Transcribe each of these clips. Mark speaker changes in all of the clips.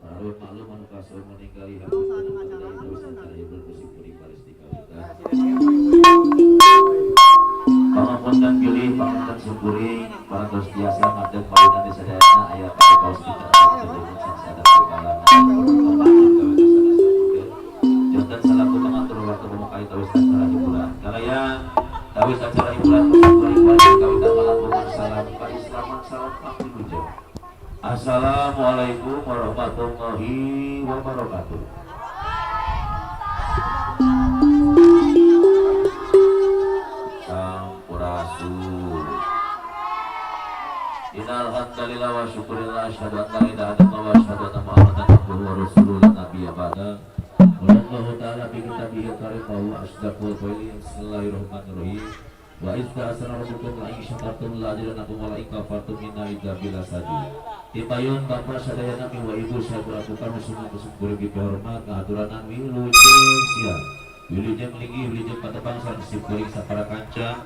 Speaker 1: Lalu maklum anu kasur meninggali hapunten dari terus acara hiburan musik kuring baris di kawitan. Pangapunten pilih pangapunten syukuring parantos biasa ngadeg palinan di sadayana aya kaos kita sangsada kalangan. Janten salaku pangatur waktu pemukay tawis acara hiburan. Kalayan tawis acara hiburan musik kuring baris di kawitan malangkungan salam kaislaman salam pangwilujeng. Assalamualaikum warahmatullahi wabarakatuh. Sampurasun. Innal hamdalillah wa syukurillah asyhadu an la ilaha illallah wa asyhadu anna Muhammadan abduhu wa rasuluhu la nabiyya ba'da. Wallahu ta'ala bi kitabihi karim wa huwa asdaqul qailin. Bismillahirrahmanirrahim. Wa iz ta'azzana rabbukum la in syakartum la azidannakum wa la in kafartum inna adzabi lasadid. Tipayun Bapak sadayana wa Ibu sabarakukan semua kuring dihormat ngahaturanan wilujeng siang. Wilujeng linggih wilujeng patepang sareng simkuring sapara kanca.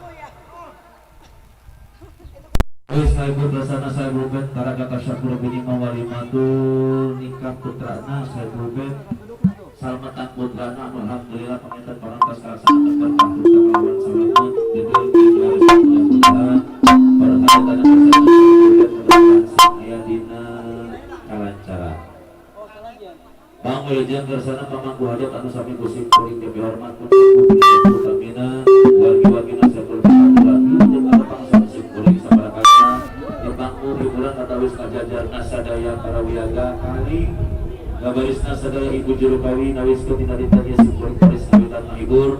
Speaker 1: Wis saibur bersana saibur ben taraka tasyakur bini mawalimatul nikah putrana saibur ben salmetan putrana alhamdulillah panginten parantos kalaksanaan berkah kalawan salamet gedul garis mudah-mudahan perhatian bersama mudah-mudahan aya dina kalancaran. Bang wilujeng kersana pamangku hajat anu sami kusim kuring dihormat pun utamina wargi-wargina sampun aturan wilujeng patepang sareng simkuring sabara kaca di pangku hiburan atawis kajajarna sadaya para wiyaga kali gabarisna sadaya ibu juru kawi nawiskeun dina dinten ieu simkuring baris ngawitan ngahibur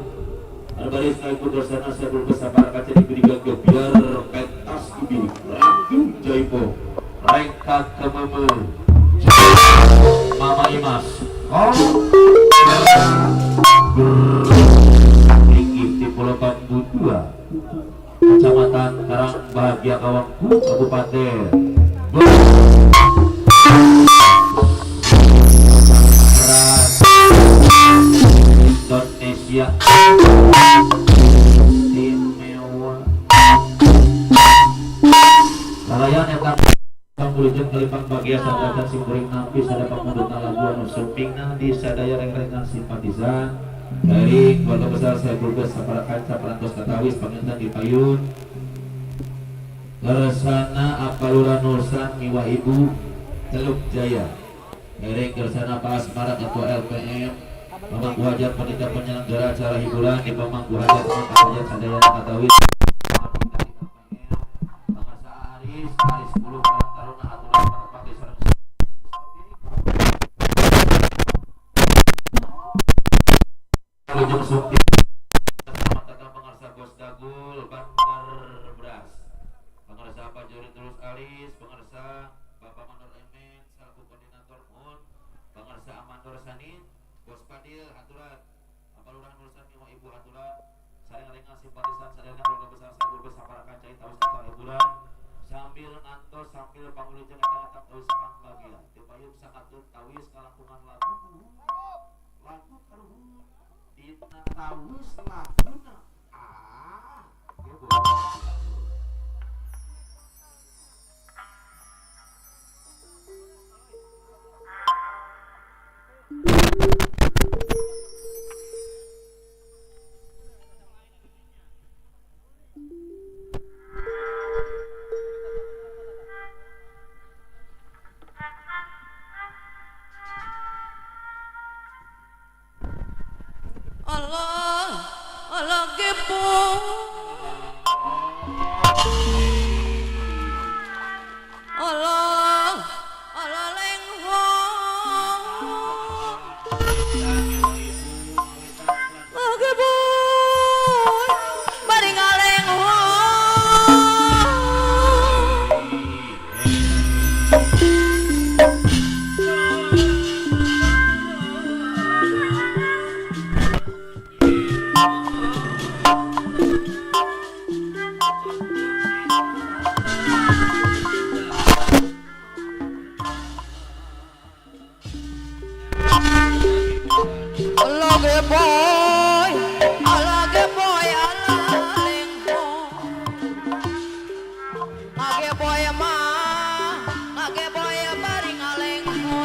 Speaker 1: anu baris ngahibur kersana sampun sabara kaca di gebyar pentas ibi Randu Jaipo rengka kememe Mama Imas oh tinggi di Pulau Bambu 2 Kecamatan Karang Bahagia Kawangku Kabupaten Indonesia istimewa. Kalayan eta pangulujeng kalipang bagia sadacan simkuring nampi sada pamundutna lagu anu sumpingna di sadaya reng-rengan simpatisan dari keluarga besar saya Bulbes sapara kanca parantos katawis panginten di payun kersana Apalura Nursan miwa Ibu Teluk Jaya dari kersana Pak Asmara Ketua LPM Pamangku Hajat panitia penyelenggara acara hiburan di Pamangku Hajat Pamangku Hajat sadaya katawis Pangarsa Aris Aris 10 Karang Taruna aturan patepang di sareng Wilujeng Sukti selamat datang Pangarsa Bos Dagul Bandar Beras Pangarsa Pak Juri Terus Alis Pangarsa Bapak Mandor Emen selaku koordinator MUN Pangarsa Amandor Sanin Bos Padil haturan Apalurah Nursan miwa Ibu haturan saring-ringan simpatisan sadayana keluarga besar sagur besar para kancai tawis acara hiburan sambil ngantos sambil pangulujeng eta-eta tawis pangbagia tipayun sakatun tawis kalangkungan lagu lagu karuhun dina tawis laguna ah ieu
Speaker 2: Allah Allah gepo Allah Allah lengho gepo bari ngalengho. Allah geboy Allah geboy Allah lengho ngageboy mah ngageboy bari ngalengho.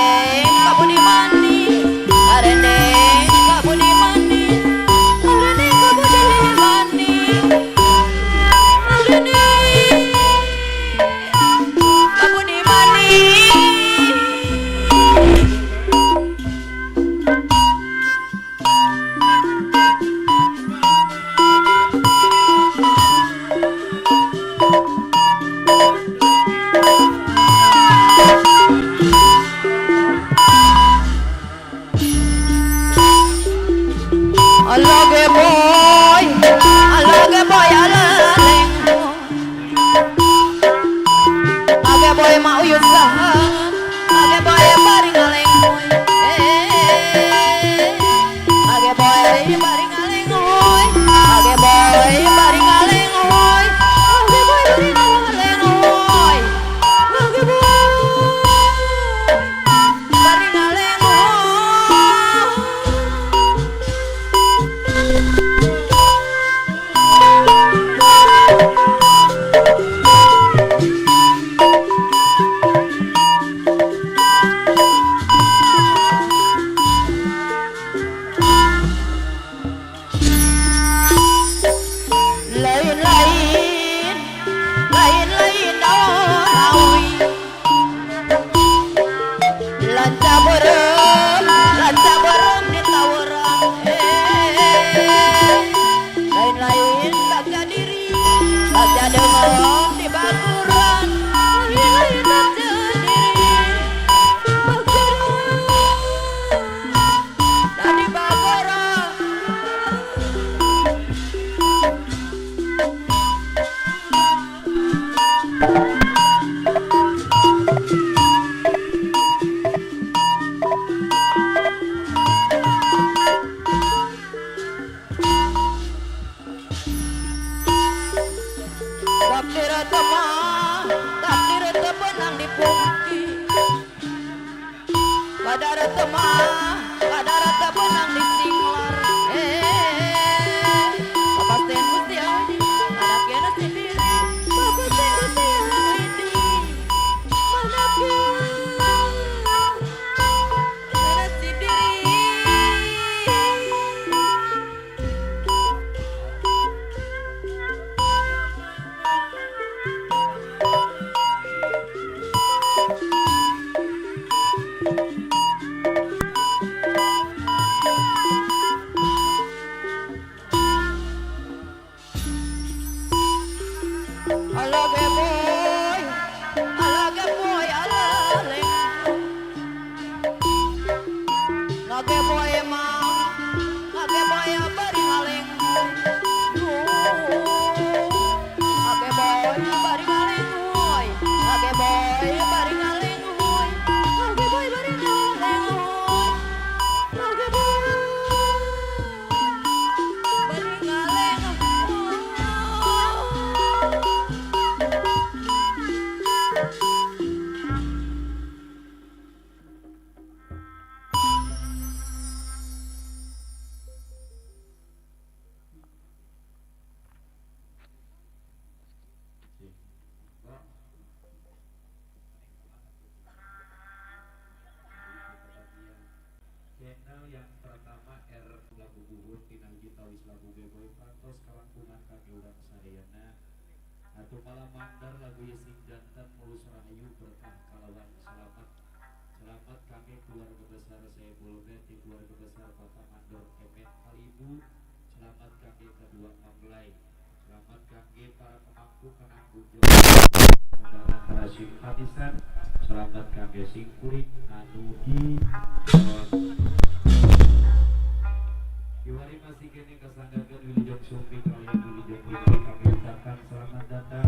Speaker 2: Ngarendeng ka budi manis, ngarendeng ka budi manis, ngarendeng ka budi manis, ngarendeng ka budi manis. Alage boy, alage boy, alaleng. Age boy mau yusahan, age boy bari ngaleng. Age boy bari ngaleng, age boy bari ngaleng, age boy bari ngaleng, age boy bari ngaleng. Lain-lain, lain-lain daun lanca berem, lanca berem di tawuran. Lain-lain bagja diri, bagja dengon di baturan. Lain-lain bagja diri, bagja dengon di baturan. Takdir temah, takdir tebenang dipungki. Kadar temah, kadar tebenang disinglar. Kapasten Gusti Adi, anaknya sendiri. Kapasten Gusti Adi, anaknya sendiri. Alage boy, alage boy, alaleng. Ngage boy ma, ngage boy bari ngaleng. Ngage boy bari ngaleng hoy, ngage boy bari ngaleng hoy, ngage boy bari ngaleng hoy, ngage boy bari ngaleng hoy.
Speaker 1: Channel yang pertama R lagu buhun tinanggi tawis lagu Geboy parantos kalangkungan kami urang sadayana atuh malam mandar lagu Yesing jantan mulus rahayu berkah kalawan selamat. Selamat kami keluarga besar saya Bolbet di keluarga besar Bapak Mandor Kemet Kalibu. Selamat kami kedua mempelai. Selamat kami para pemangku penanggung jawab undangan para simpatisan. Selamat kami singkuring anu di Kiwari masih kini kesanggakan Wilujeng Sumping kalian Wilujeng Putri kami ucapkan selamat datang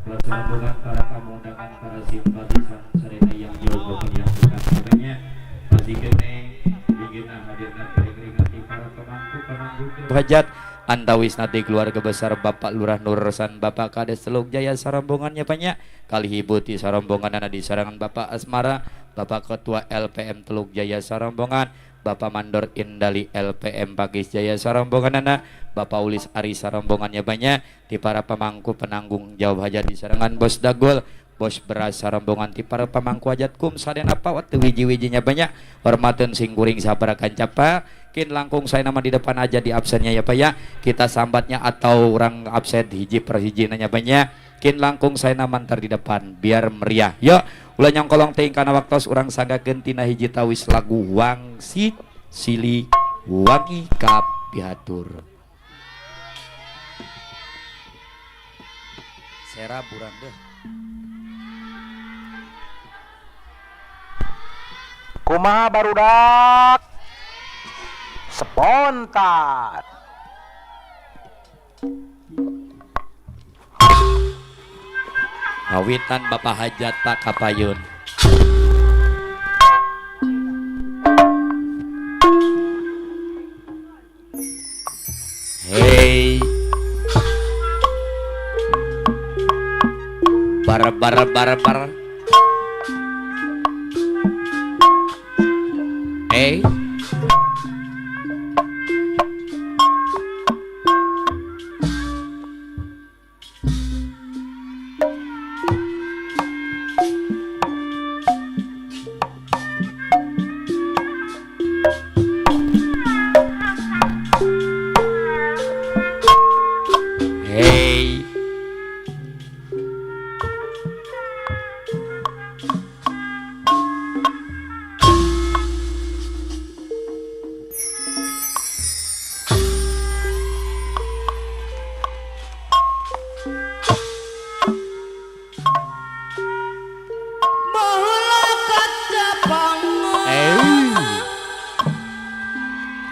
Speaker 1: buat rombongan para tamu undangan para simpatisan serena yang jauh maupun yang dekat katanya masih kini bigina hadirna kering-keringati para pemangku penanggung
Speaker 3: hajat antawis nanti keluarga besar Bapak Lurah Nursan Bapak Kades Teluk Jaya sarombongannya banyak kali hibuti sarombongan di sarangan Bapak Asmara Bapak Ketua LPM Teluk Jaya sarombongan Bapak Mandor Indali LPM Pakis Jaya sarombongan anak Bapak Ulis Ari sarombongannya banyak di para pemangku penanggung jawab hajat di sarangan Bos Dagol Bos Bos beras rombongan ti para pamangku hajat kum sadayana apa waktu wiji-wijinya banyak hormateun sing kuring sabaraha kancapa kin langkung saya nama di depan aja di absennya ya Pak ya. Kita sambatnya atau orang absen hiji per hiji nanya banyak kin langkung saya nama ntar di depan biar meriah. Yuk ulah nyongkolong teuing kana waktos urang sanggakeun tina hiji tawis lagu Wangsit Sili Wangi Kapihatur. Serab urang deh.
Speaker 4: Kumaha barudak spontan.
Speaker 3: Kawitan Bapak Hajat Pak Kapayun. Hey. Bar bar bar bar. Hey. Hey.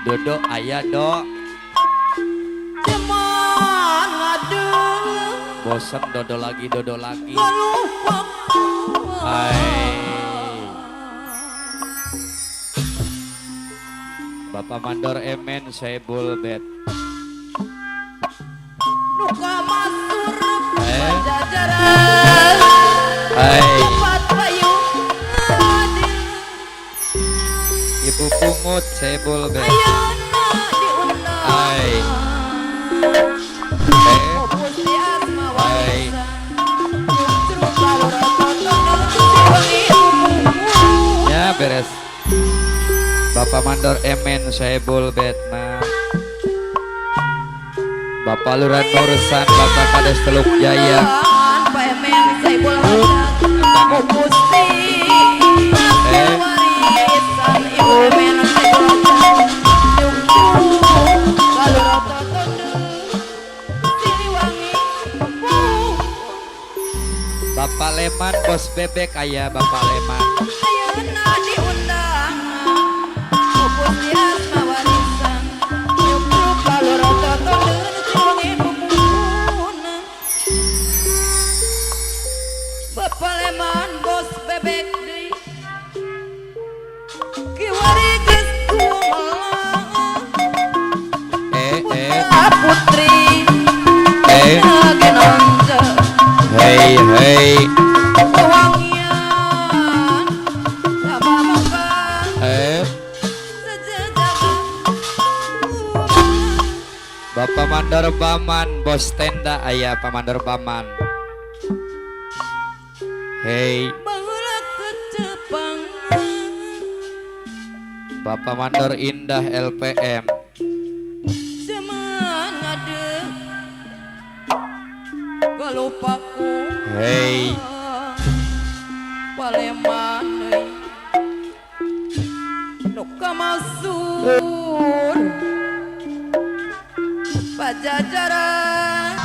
Speaker 3: Dodo ayah do. Bosen dodo lagi dodo lagi. Hai. Bapak Mandor Emen Saibul Bet. Hai. Ibu Pungut Saibul Bet. Hai. Hai. Ya beres. Bapak Mandor Emen Saibul Betna. Bapak Lurah Nursan, Bapak Kades Teluk Jaya. Bapak Leman bos bebek ayah Bapak Leman.
Speaker 2: Bapak Leman bos bebek deui. Kiwari geus kumaha. Putri.
Speaker 3: Hey hey. Bapak Mandor Baman bos tenda ayah Pak Mandor Baman. Hey. Bapak Mandor Indah LPM. Hey.
Speaker 2: Pajajaran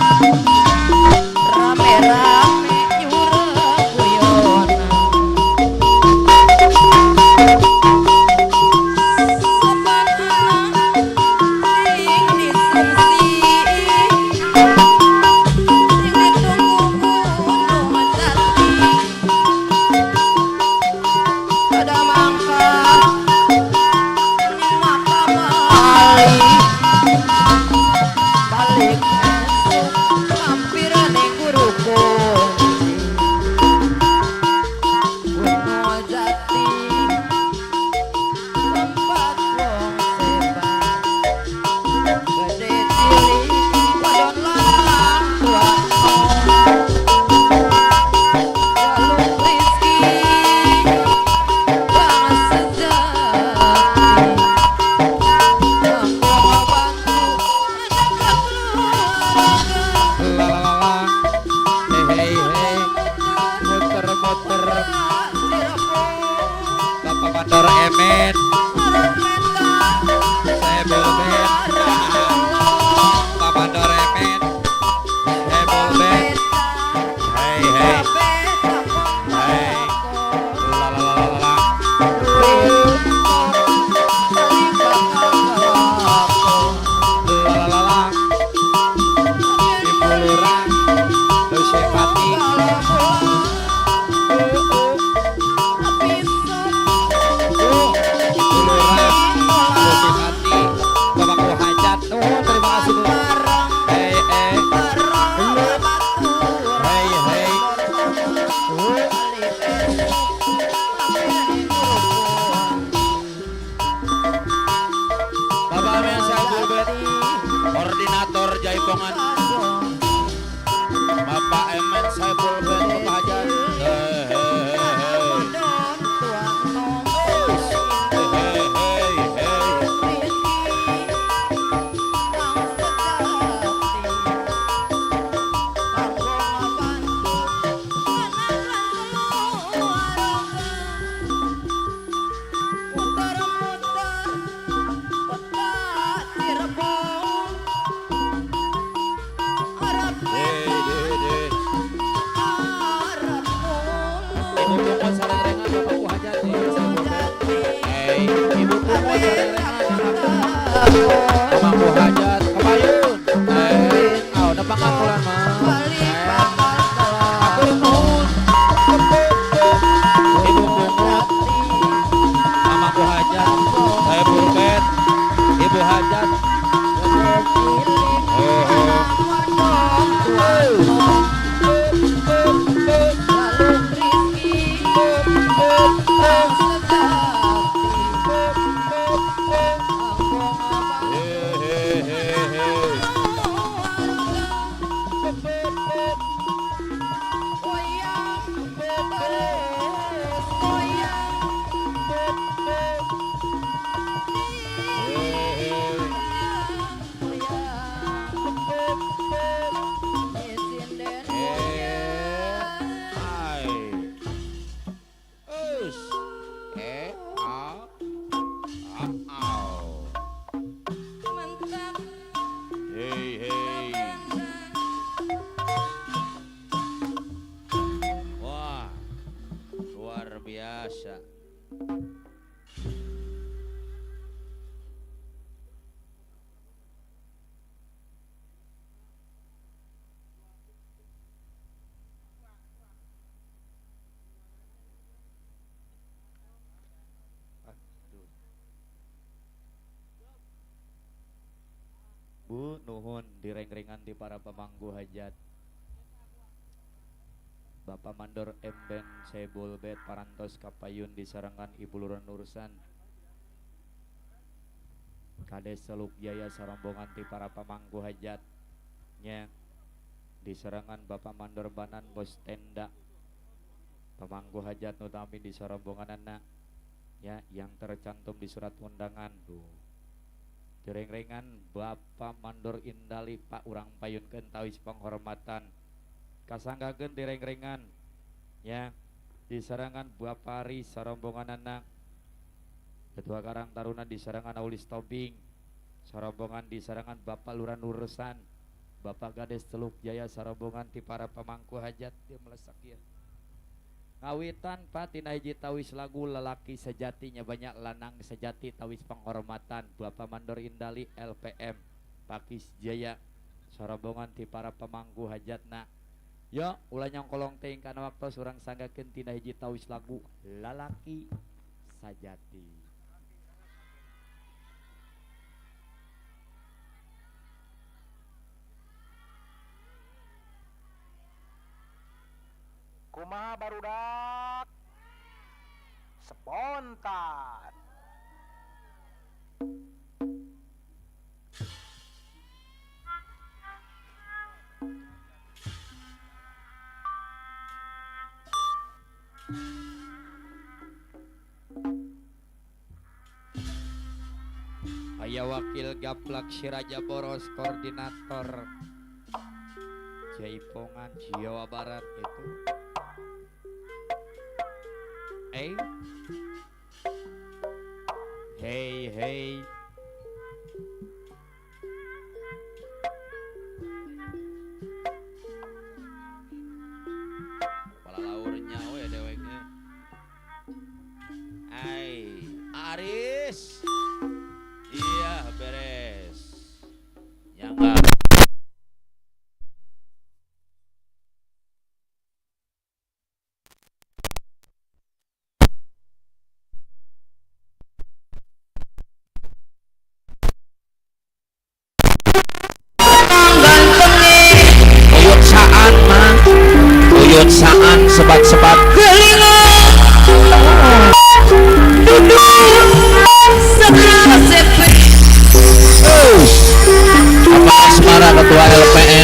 Speaker 2: rame-rame nyurah guyona. Sopan anak sing disungsi, sing ditunggu kudu jati. Pada mangkat ning makamali. Balik esuk mampir ning guruku.
Speaker 1: Bapak Emen Saiful Ben Bapak Hajat. Hei hei hei. Hei hei hei. Hei deh deh. Ibu Pungut sareng-rengan Bapak Ku Hajat ya, Saiful Ben. Hei, Ibu Pungut sareng-rengan Bapak Ku Hajat kebayun. Eh, aw nepangan bulan mah. Atur nuhun. Ibu Pungut, Mama Ku Hajat, Saiful Ben, Ibu Hajat. Hei hei. Hei hei hei. Hai. Us. Eh, a. A, au. Hei hei. Wah, luar biasa. Bu nuhun direng-rengan di para pemangku hajat. Bapak Mandor Emben Sebul Bet Parantos Kapayun disarangan Ibu Lurah Nursan. Kades Seluk Jaya sarombongan ti para pemangku hajat. Nya diserangan Bapak Mandor Banan bos tenda. Pemangku hajat nu tami di sarombonganana ya yang tercantum di surat undangan tuh. Direng-rengan Bapak Mandor Indali Pak urang payunkeun tawis penghormatan. Kasanggakeun direng-rengan ya diserangan Bapak Ari sarombonganana. Ketua Karang Taruna diserangan Aulis Tobing. Sarombongan diserangan Bapak Lurah Nursan. Bapak Gades Teluk Jaya sarombongan ti para pemangku hajat dia melesak ya. Ngawitan Pak tina hiji tawis lagu lelaki sejatinya banyak lanang sejati tawis penghormatan Bapak Mandor Indali LPM Pakis Jaya sarombongan ti para pemangku hajatna. Yo ulah nyongkolong teuing kana waktos urang sanggakeun tina hiji tawis lagu lalaki sajati.
Speaker 4: Kumaha barudak? Spontan.
Speaker 3: Aya wakil Gaplak Siraja Boros koordinator Jaipongan Jawa Barat itu. Hey. Hey hey.
Speaker 1: Kepala laurnya we deweknya. Ai, Aris. Iya, beres. Nyangga. Uyut saan mah. Uyut saan sebat-sebat. Bapak Asmara Ketua LPM.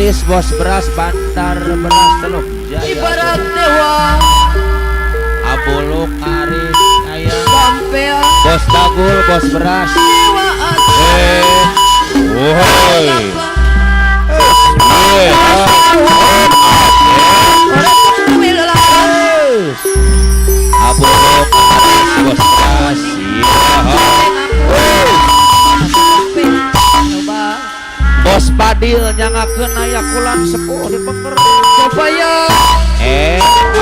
Speaker 1: Aris bos beras Bandar Beras Teluk Jaya.
Speaker 2: Ibarat dewa
Speaker 1: Abuluk Aris aya.
Speaker 2: Sampean
Speaker 1: Bos Dagul bos beras.
Speaker 2: Dewa asmara.
Speaker 1: Woi. Abuluk Aris bos beras. Bos Padil nyangakeun aya kulan sepuh di peker.
Speaker 2: Supaya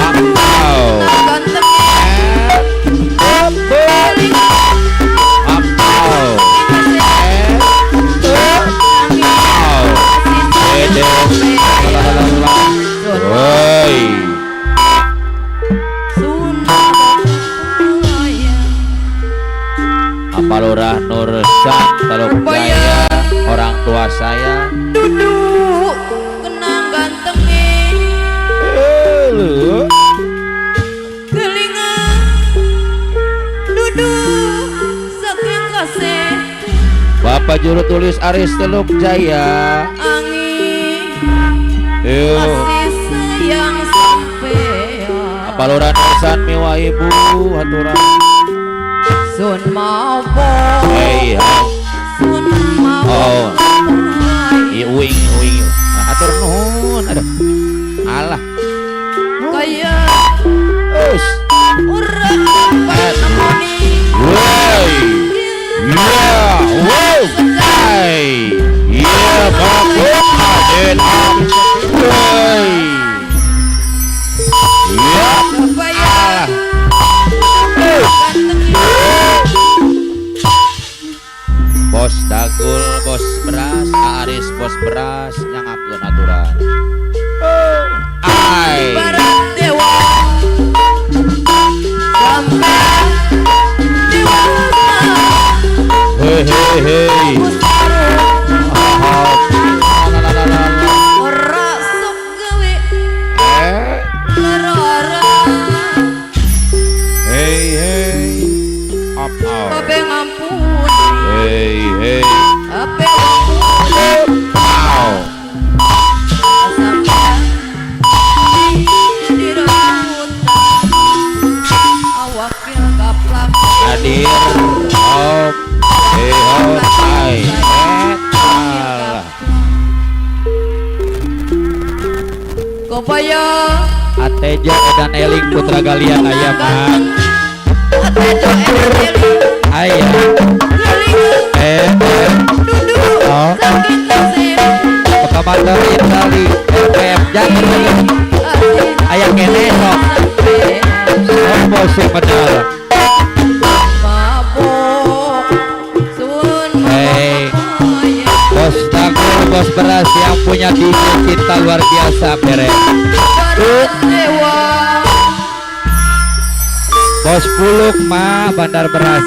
Speaker 1: Apau. Apau. Woi. Apa Lurah Nursan Teluk Jaya, orang tua saya
Speaker 2: duduk kenang gantenge kelinga duduk saking kasih
Speaker 1: Bapak juru tulis Aris Teluk Jaya
Speaker 2: angin kasih sayang sampean.
Speaker 1: Apa Lurah Nursan miwa ibu aturan
Speaker 2: sun mabok.
Speaker 1: Hey,
Speaker 2: sun mabok.
Speaker 1: Oh. Iya uing uing. Atur nuhun. Aduh. Alah.
Speaker 2: Kaya
Speaker 1: us.
Speaker 2: Urang nemoni.
Speaker 1: Woi. Yeah. Wow. Hey. Yeah, bapak. Den. Woi. Yeah.
Speaker 2: Supaya
Speaker 1: Bos Dagul bos beras, Aris bos beras nyangakeun aturan. Ai.
Speaker 2: Ibarat dewa sampai dewasa.
Speaker 1: Hei hei hei.
Speaker 2: Ora sok gawe lara.
Speaker 1: Hei hei. Apau.
Speaker 2: Kabeh ngampuni.
Speaker 1: Hei hei.
Speaker 2: Kabeh ngampuni.
Speaker 1: Apau.
Speaker 2: Sampai di rambutan awakil gaplak.
Speaker 1: Hadir. Hop. Hei hop. Hai. Etal.
Speaker 2: Kobaya
Speaker 3: Atejo Edan Eling Putra Galian aya mah.
Speaker 2: Atejo Edan Eling
Speaker 3: aya.
Speaker 2: Duduk sakit nasib.
Speaker 3: Pekamatan Itali RPM Jati aya kene sok. Sopo sing medal?
Speaker 2: Mabok sun.
Speaker 3: Hey. Bos Dagul bos beras yang punya DJ cinta luar biasa beres. Bos Puluk mah Bandar Beras.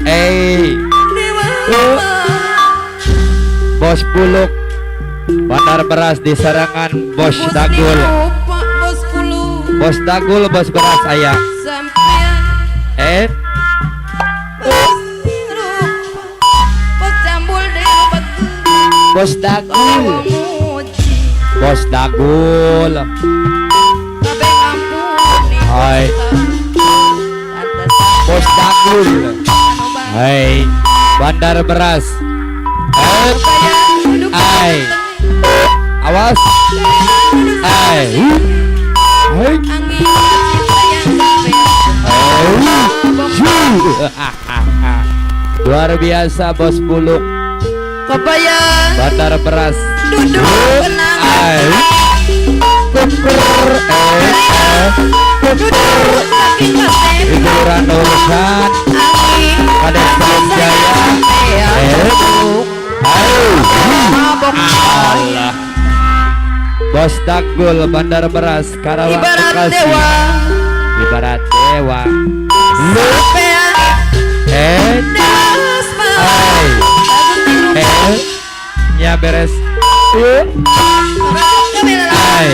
Speaker 3: Hey. Bos Puluk Bandar Beras di serangan Bos Dagul. Bos Dagul bos beras ayah. Bos Dagul. Bos Dagul. Hai. Bos Dagul. Hai. Bandar Beras. Ai. Awas. Ai. Hai. Luar biasa Bos Buluk.
Speaker 2: Kebaya
Speaker 3: Bandar Beras.
Speaker 2: Duduk tenang.
Speaker 3: Ai.
Speaker 2: Duduk saking kasih.
Speaker 3: Hiburan urusan. Kades Teluk Jaya. Allah. Bos Dagul Bandar Beras Karawang
Speaker 2: Ibarat
Speaker 3: Bekasi.
Speaker 2: Dewa.
Speaker 3: Ibarat dewa. Ya beres. Ai.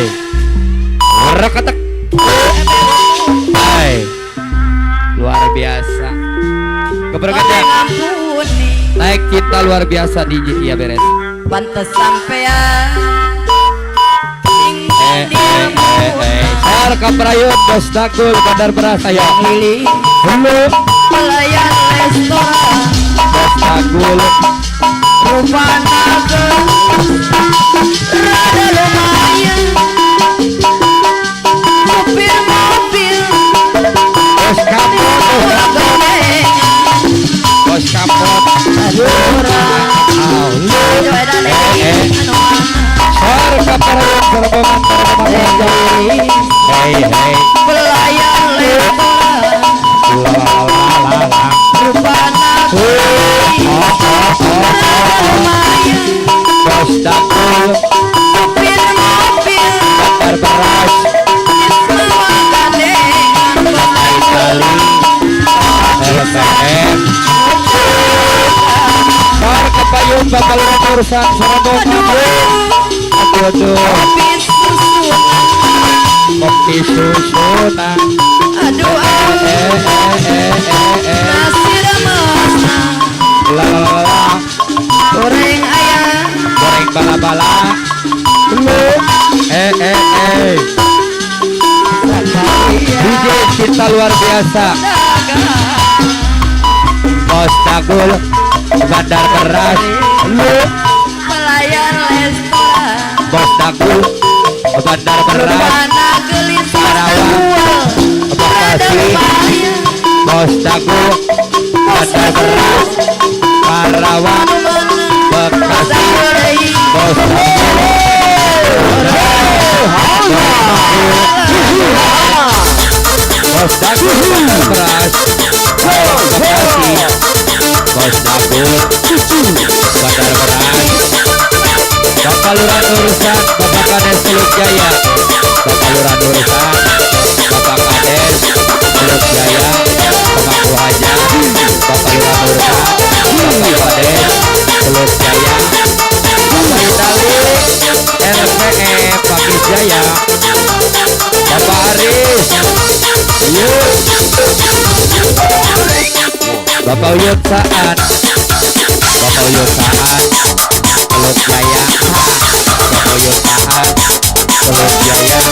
Speaker 3: Reketek. Ai. Luar biasa. Keberkatan. Naik cinta luar biasa DJ ya beres.
Speaker 2: Pantes sampean
Speaker 3: Sar kaprayun Bos Dagul Bandar Beras ayo. Hulu
Speaker 2: pelayan restoran
Speaker 3: Bos Dagul
Speaker 2: rupana rada lumayan supir mobil
Speaker 3: Bos Kapot Bos Kapot Sar kaprayun rombongan para hey hey
Speaker 2: pelayan restoran rupana
Speaker 3: Bos Dagul
Speaker 2: supir mobil
Speaker 3: Bandar Beras
Speaker 2: semua gandengan
Speaker 3: Itali LPM Sar kepayun bakal urusan rombongan. Aduh
Speaker 2: kopi susu
Speaker 3: kopi susu nah
Speaker 2: aduh nasi lemes
Speaker 3: la la la
Speaker 2: goreng ayam
Speaker 3: goreng bala-bala lu DJ cinta luar biasa Bos Dagul Bandar Beras lu
Speaker 2: pelayan restoran
Speaker 3: Bos Dagul Bandar Beras Karawang Bekasi Bos Dagul Bandar Beras Karawang Bekasi Bos Bos Dagul Bandar Beras Bekasi Bos Dagul Bandar Beras Bapak Lurah Nurusan Bapak Kades Teluk Jaya Bapak Lurah Nurusan Bapak Kades Teluk Jaya Pemangku Hajat Bapak Lurah Nurusan Bapak Kades Teluk Jaya Bapak Itali LPE Pakis Jaya Bapak Aris Bapak Uyut Saan Bapak Uyut Saan Teluk Jaya Bapak Uyut Saan Teluk Jaya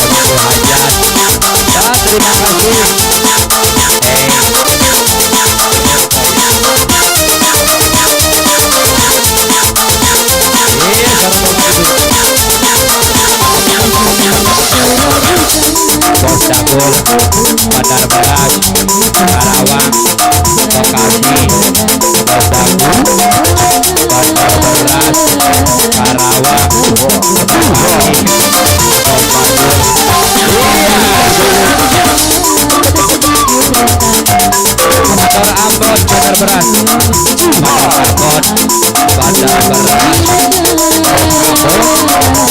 Speaker 3: Pemangku Hajat. Ya, terima kasih. Bos Dagul Bandar Beras Karawang Bekasi Bos Dagul Bandar Beras Karawang Bekasi Bos Dagul. Motor Ambon Bandar Beras Motor Ambon Bandar Beras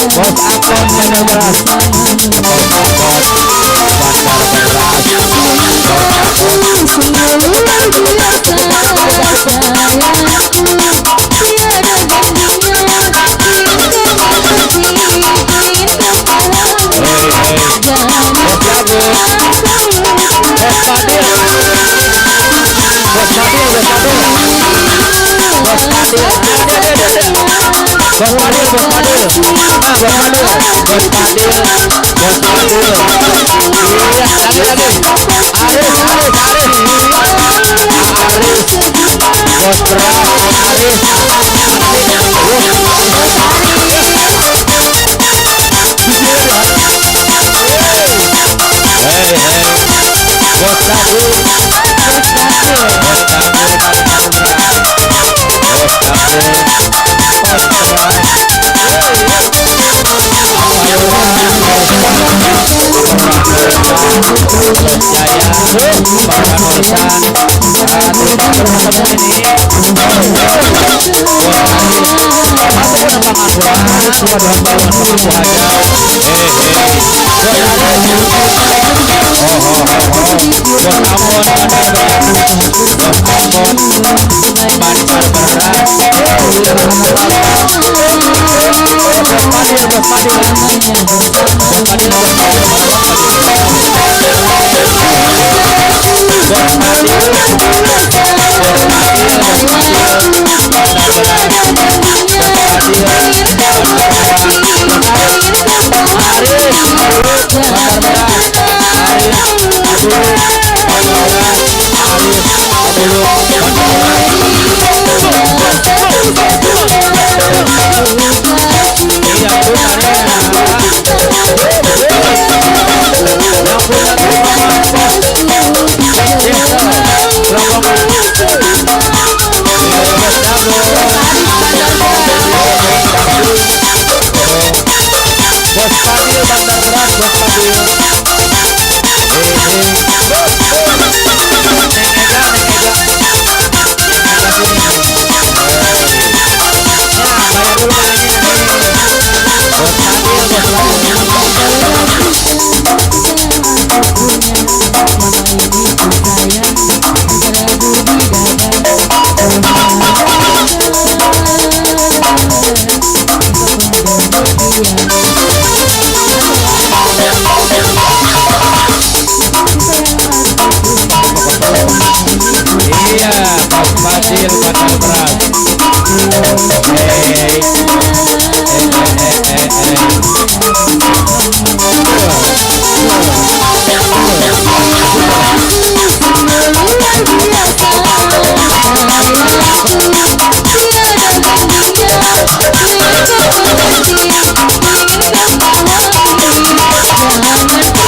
Speaker 3: Bos Ambon Bandar Beras Bos Ambon Bandar Beras Bos Fadil Bos Fadil Bos Fadil Bos Fadil Bos Fadil Bos Fadil Bos Fadil Bos Fadil. Iya, lagi Aris Aris Aris Aris Bos Beras Aris Hey hey Bos Dagul Bos Dagul Bandar Beras Bos Dagul Bos Beras Jaya Bapak Nursan Bos Fadil, Bos Fadil, Bos Fadil, Bandar Beras.
Speaker 1: Bos Fadil Bandar Beras, Bos Fadil. Neng Ega, Neng Ega. Neng Ega sini. Ya, bayar dulu mainnya nih. Bos Fadil, Bos Fadil. Iya,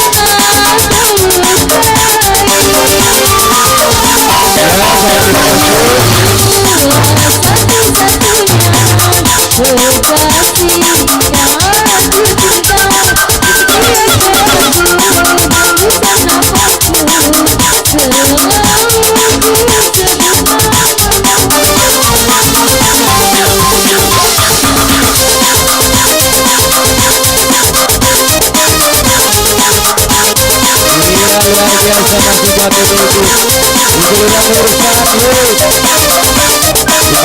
Speaker 1: Bos Fadil Bandar Beras. Iya, luar biasa masih buat ibu-ibu. Ibu Lurah Nursan, Ibu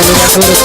Speaker 1: Lurah Nursan pada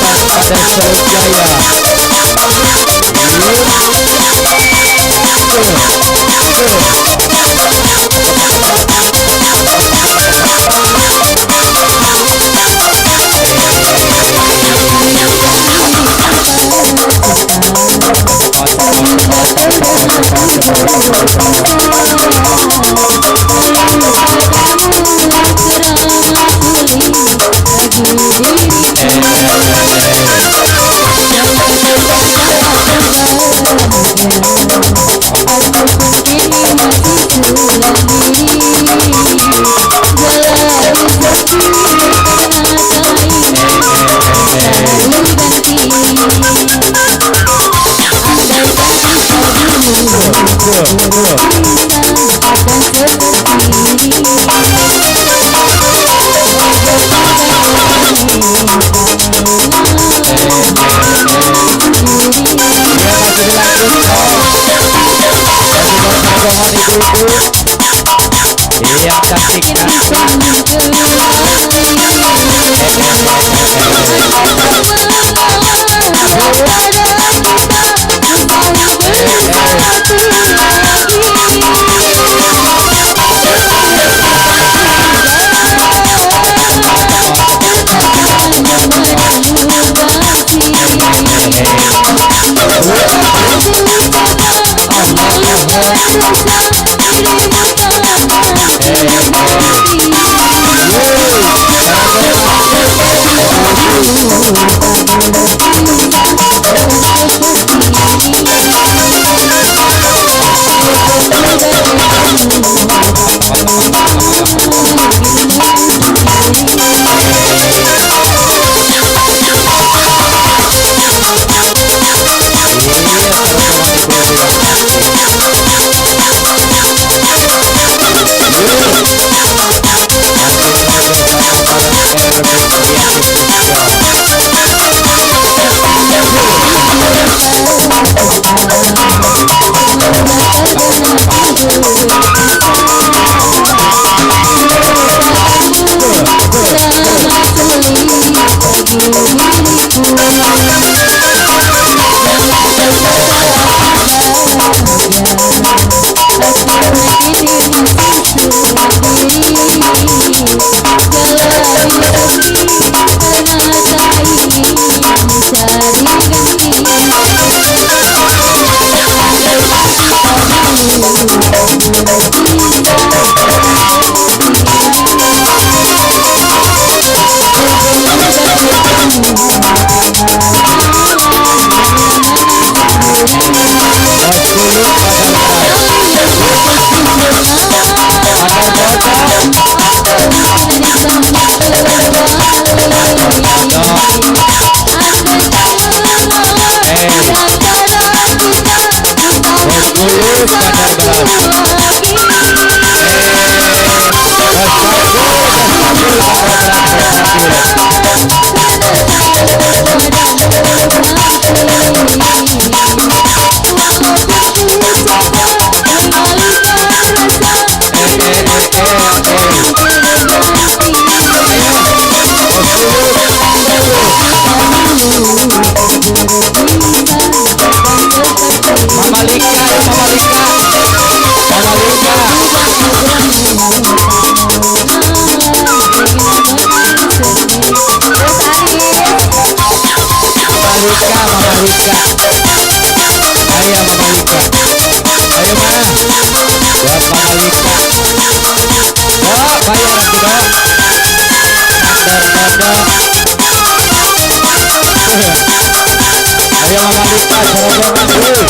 Speaker 1: Seluk Jaya. Iya, cantik
Speaker 2: Thank you.
Speaker 3: Lika. Ayo Mama Lika. Ayo Ma. Buat Mama Lika. Dok, bayar aku dok. Mandor dodok. Ayo Mama Lika, rombongan dulu.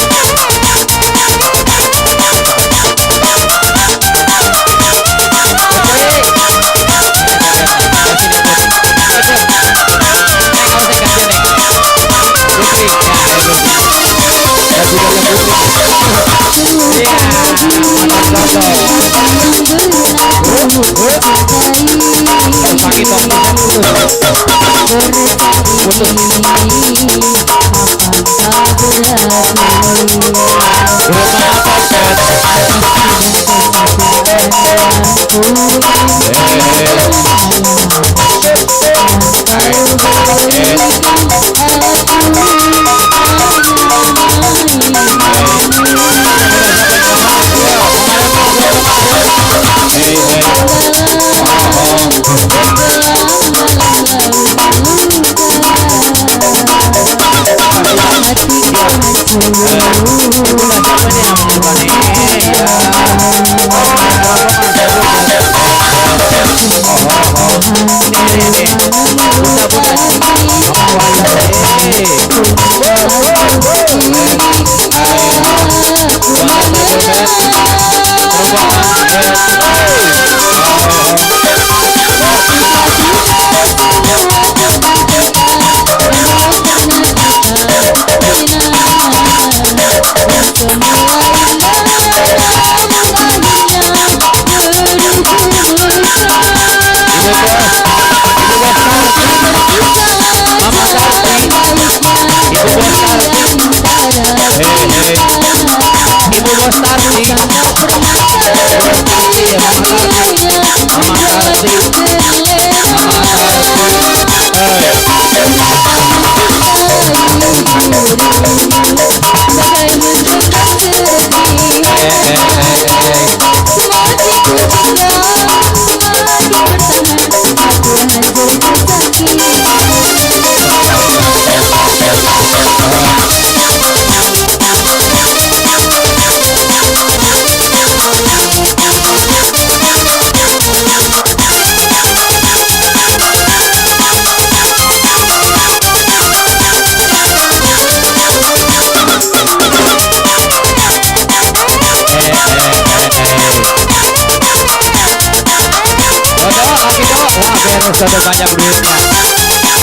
Speaker 3: Sudah banyak duitnya.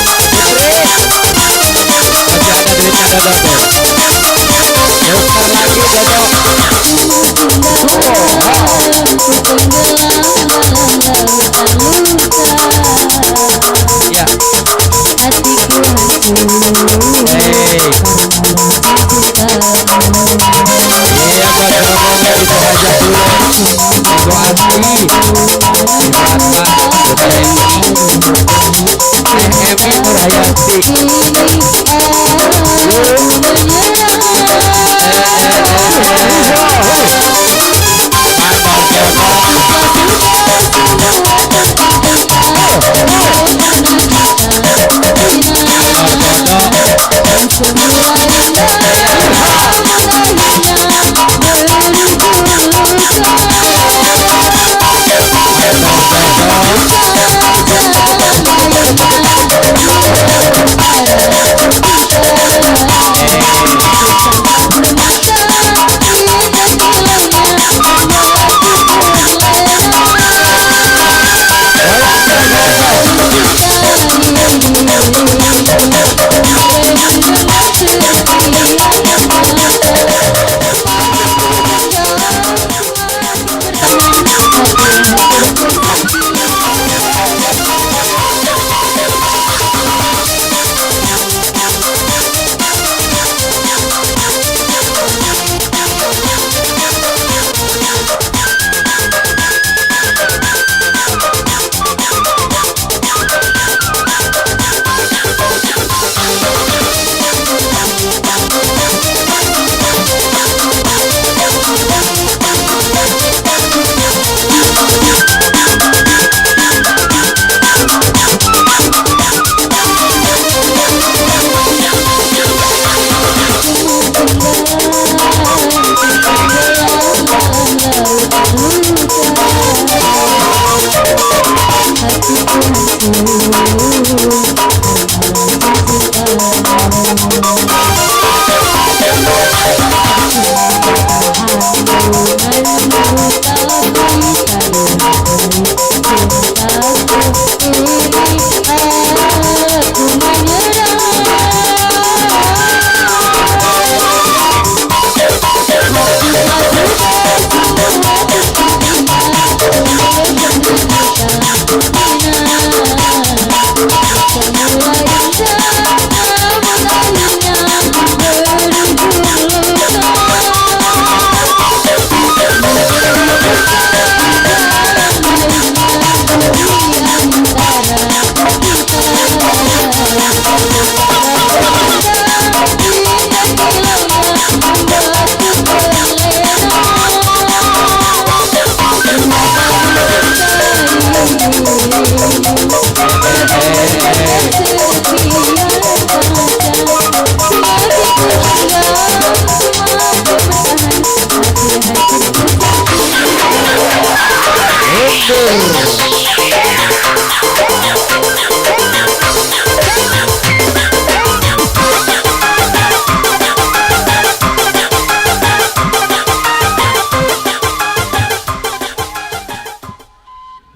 Speaker 3: Putri, masih ada duitnya Dodo tuh. Putar lagi Dodo. Ya. Hey. Iya buat rombongan itu aja dulu. Ibu Asmi, Ibu Asma, Ibu Emi, Emi Nurhayati.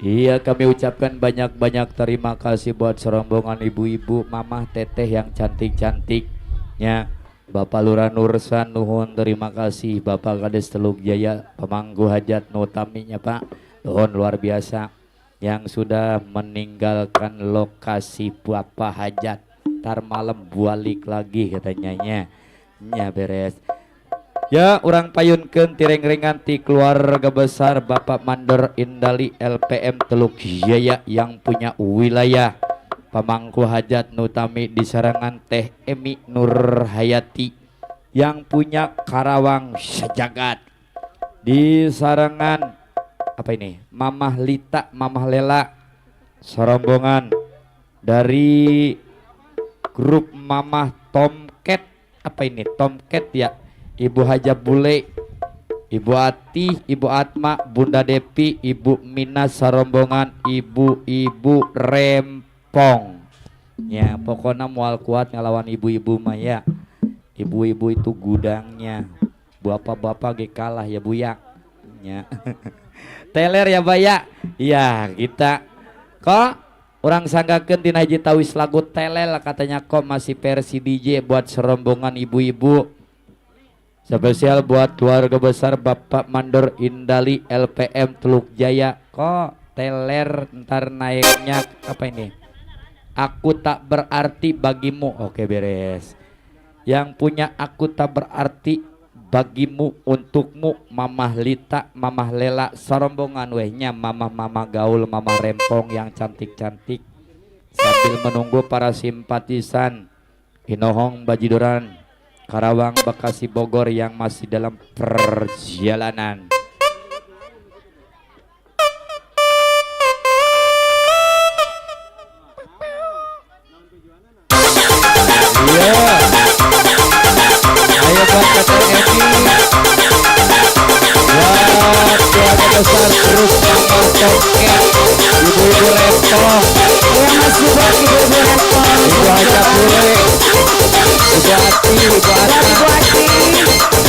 Speaker 3: Iya, kami ucapkan banyak-banyak terima kasih buat serombongan ibu-ibu, mamah, teteh yang cantik-cantiknya. Bapak Lurah Nursan nuhun terima kasih. Bapak Kades Teluk Jaya pemangku hajat nutaminya Pak, nuhun luar biasa yang sudah meninggalkan lokasi Bapak hajat. Ntar malam balik lagi katanya nya. Nya beres. Ya, urang payunkeun tireng-rengan ti keluarga besar Bapak Mandor Indali LPM Teluk Jaya yang punya wilayah pemangku hajat nutami di Sarangan Teh Emi Nur Hayati yang punya Karawang Sejagat di Sarangan apa ini Mamah Lita Mamah Lela serombongan dari grup Mamah Tomcat apa ini Tomcat ya, Ibu Haja Bule, Ibu Ati, Ibu Atma, Bunda Depi, Ibu Mina sarombongan ibu-ibu rempong. Ya, pokoknya mual kuat ngelawan ibu-ibu mah ya. Ibu-ibu itu gudangnya. Bapak-bapak ge kalah ya Bu ya. Ya. Teler ya Baya. Iya, kita kok orang sanggakeun tina hiji tawis lagu telel katanya kok masih versi DJ buat serombongan ibu-ibu. Spesial buat keluarga besar Bapak Mandor Indali LPM Teluk Jaya. Kok teler ntar naiknya apa ini? Aku tak berarti bagimu. Oke beres. Yang punya aku tak berarti bagimu untukmu Mamah Lita, Mamah Lela, serombongan wehnya mamah-mama gaul, mamah rempong yang cantik-cantik. Sambil menunggu para simpatisan Inohong Bajidoran Karawang, Bekasi, Bogor yang masih dalam perjalanan. Iya. Ayo buat Teteh Emi. Buat keluarga besar terus tambah toket. Ibu-ibu rempong.
Speaker 5: Iya masih buat ibu-ibu rempong.
Speaker 3: Ibu Haja Bule. Ibu Ati, Ibu Atma.
Speaker 5: Ibu Ati.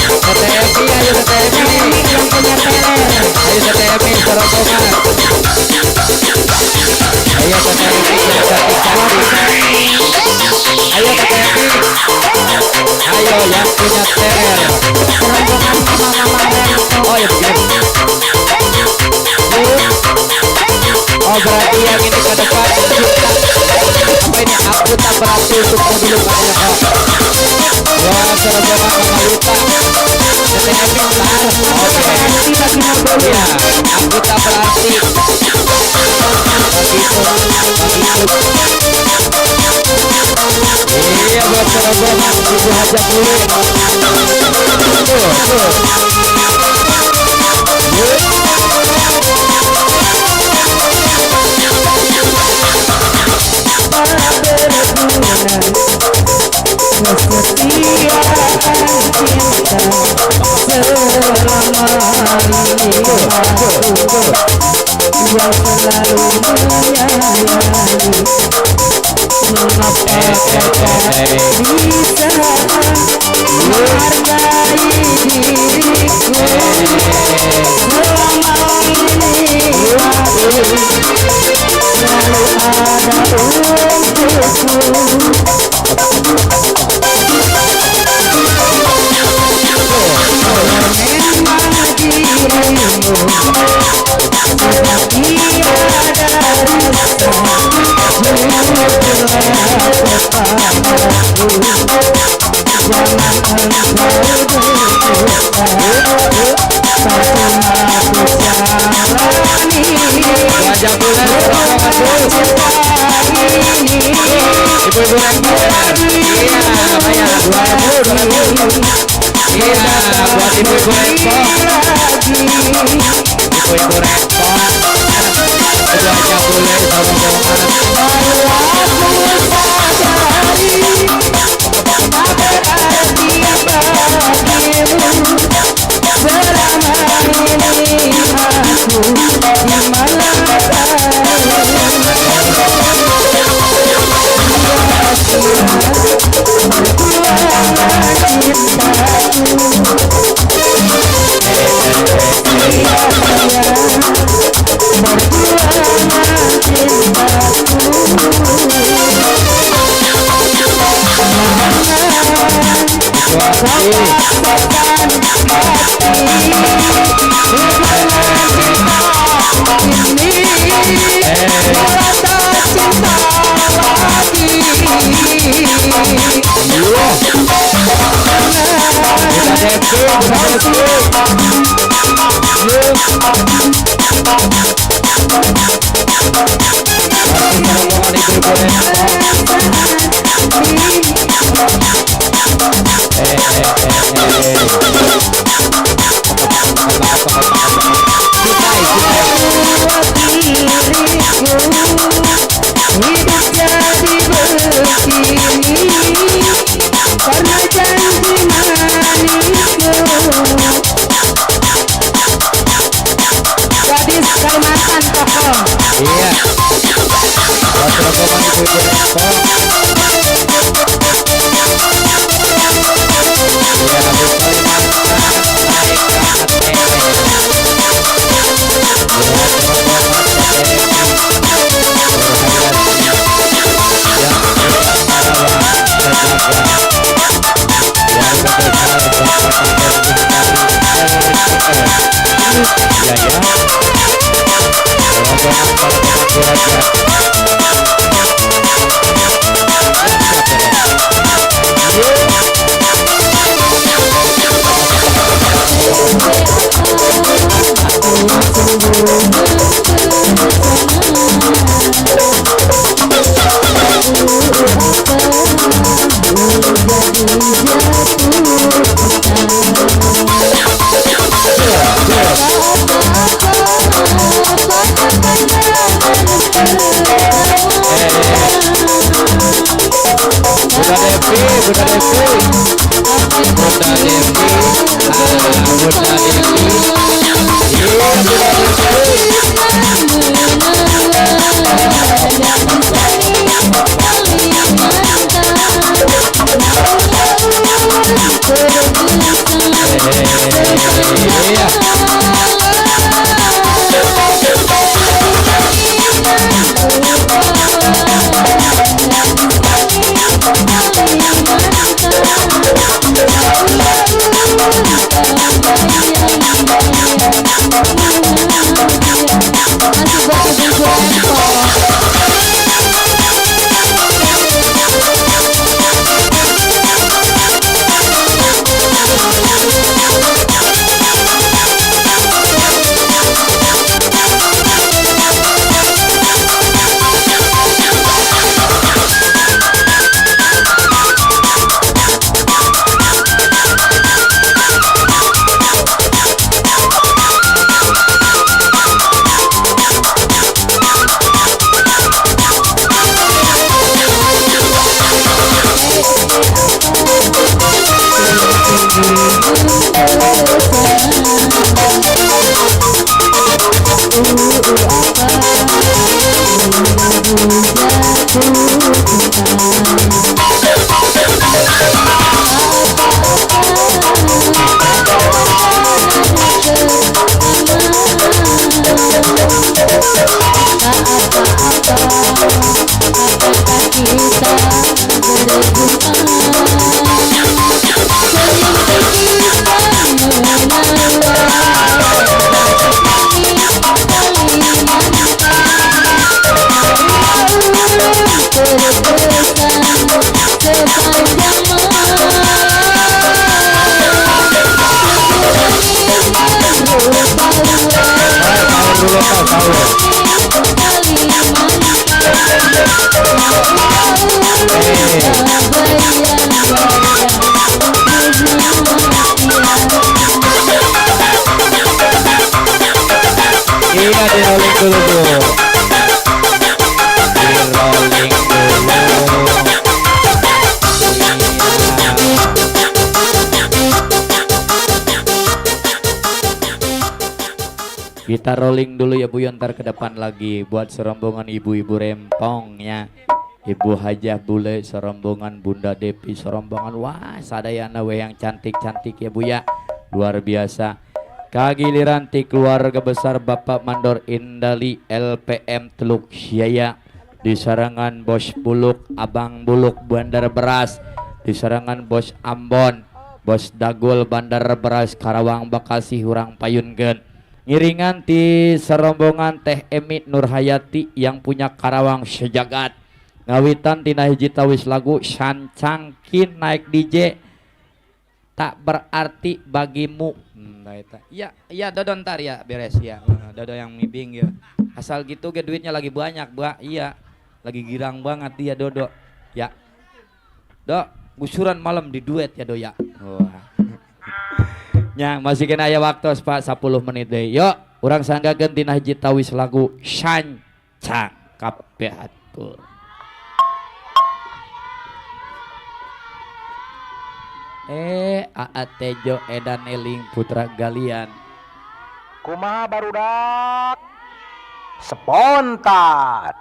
Speaker 3: Teteh Emi, ayo Teteh Emi.
Speaker 5: Yang punya teler.
Speaker 3: Ayo Teteh Emi, serombongan. Ayo Teteh Emi yang cantik-cantik. Ayo Teteh Emi. Ayo yang punya teler.
Speaker 5: Serombongan mama-mama rempong.
Speaker 3: Oh ya begini. Oh berarti yang ini ke depan kita apa ini aku tak berarti untukmu dulu kayaknya kok. Wah serombongan Mama Lita. Teteh Emi ntar. Oke. Iya, aku tak berarti bagiku, bagiku. Iya buat serombongan Ibu Haja Bule. Tuh, tuh.
Speaker 5: Kesetiaan cinta selama ini aku Yang selalu menyayangi. Mengapa kau tak bisa menghargai diriku? Selama ini aku selalu ada untukmu. Memang dirimu sudah tiada rasa, jujurlah kepadaku, jangan engkau berdusta. Percuma ku jalani cinta ini.
Speaker 3: Ibu-ibu rempong. Iya, banyak 2000, 2000. Iya, buat ibu-ibu rempong. Ibu-ibu rempong. Itu aja boleh sama rombongan.
Speaker 5: Baru aku sadari tak berarti bagimu. Selama ini aku di malam perjuangan cintaku. Sia-sia perjuangan cintaku. Jangan kau paksakan hati hubungan cinta ini malah tak cinta lagi.
Speaker 3: Bunda Devi, Bunda Devi. Rombongan ibu-ibu rempong.
Speaker 5: Hidup jadi begini karena janji manismu. Gadis Kalimantan tokoh.
Speaker 3: Iya. Buat rombongan ibu-ibu rempong. Iya, habis Kalimantan naik ke ATM. Buat rombongan TNI yang jaga keluarga besar Bapak RKM. Iya ya. Rombongan para pemangku raja. Bunda Devi, Bunda Devi, Bunda Devi, Bunda Devi, iya Bunda Devi. Iya. Di rolling dulu Bu. Di rolling dulu. Kita rolling dulu ya Bu, ntar ke depan lagi buat serombongan ibu-ibu rempong ya. Ibu Hajah Bule serombongan, Bunda Depi serombongan. Wah, sadayana we yang cantik-cantik ya Bu ya. Luar biasa. Kagiliran ti keluarga besar Bapak Mandor Indali LPM Teluk Jaya, di sarangan Bos Buluk, Abang Buluk Bandar Beras, di sarangan Bos Ambon, Bos Dagul Bandar Beras Karawang Bekasi Hurang Payunkeun. Ngiringan ti serombongan Teh Emi Nurhayati yang punya Karawang Sejagat. Ngawitan tina hiji tawis lagu Sancangkin naik DJ tak berarti bagimu. Nah eta. Iya, iya Dodo ntar ya beres ya. Dodo yang ngibing ya. Asal gitu ge duitnya lagi banyak, Mbak. Iya. Lagi girang banget dia Dodo. Ya. Dok, gusuran malam di duet ya Do ya. Wah. Nya masih kena aya waktu Pak 10 menit deh. Yuk, urang sanggakeun tina hiji tawis lagu Sancang kabeh atur. Aa Tejo Edan Eling Putra Galian.
Speaker 4: Kumaha barudak? Spontan.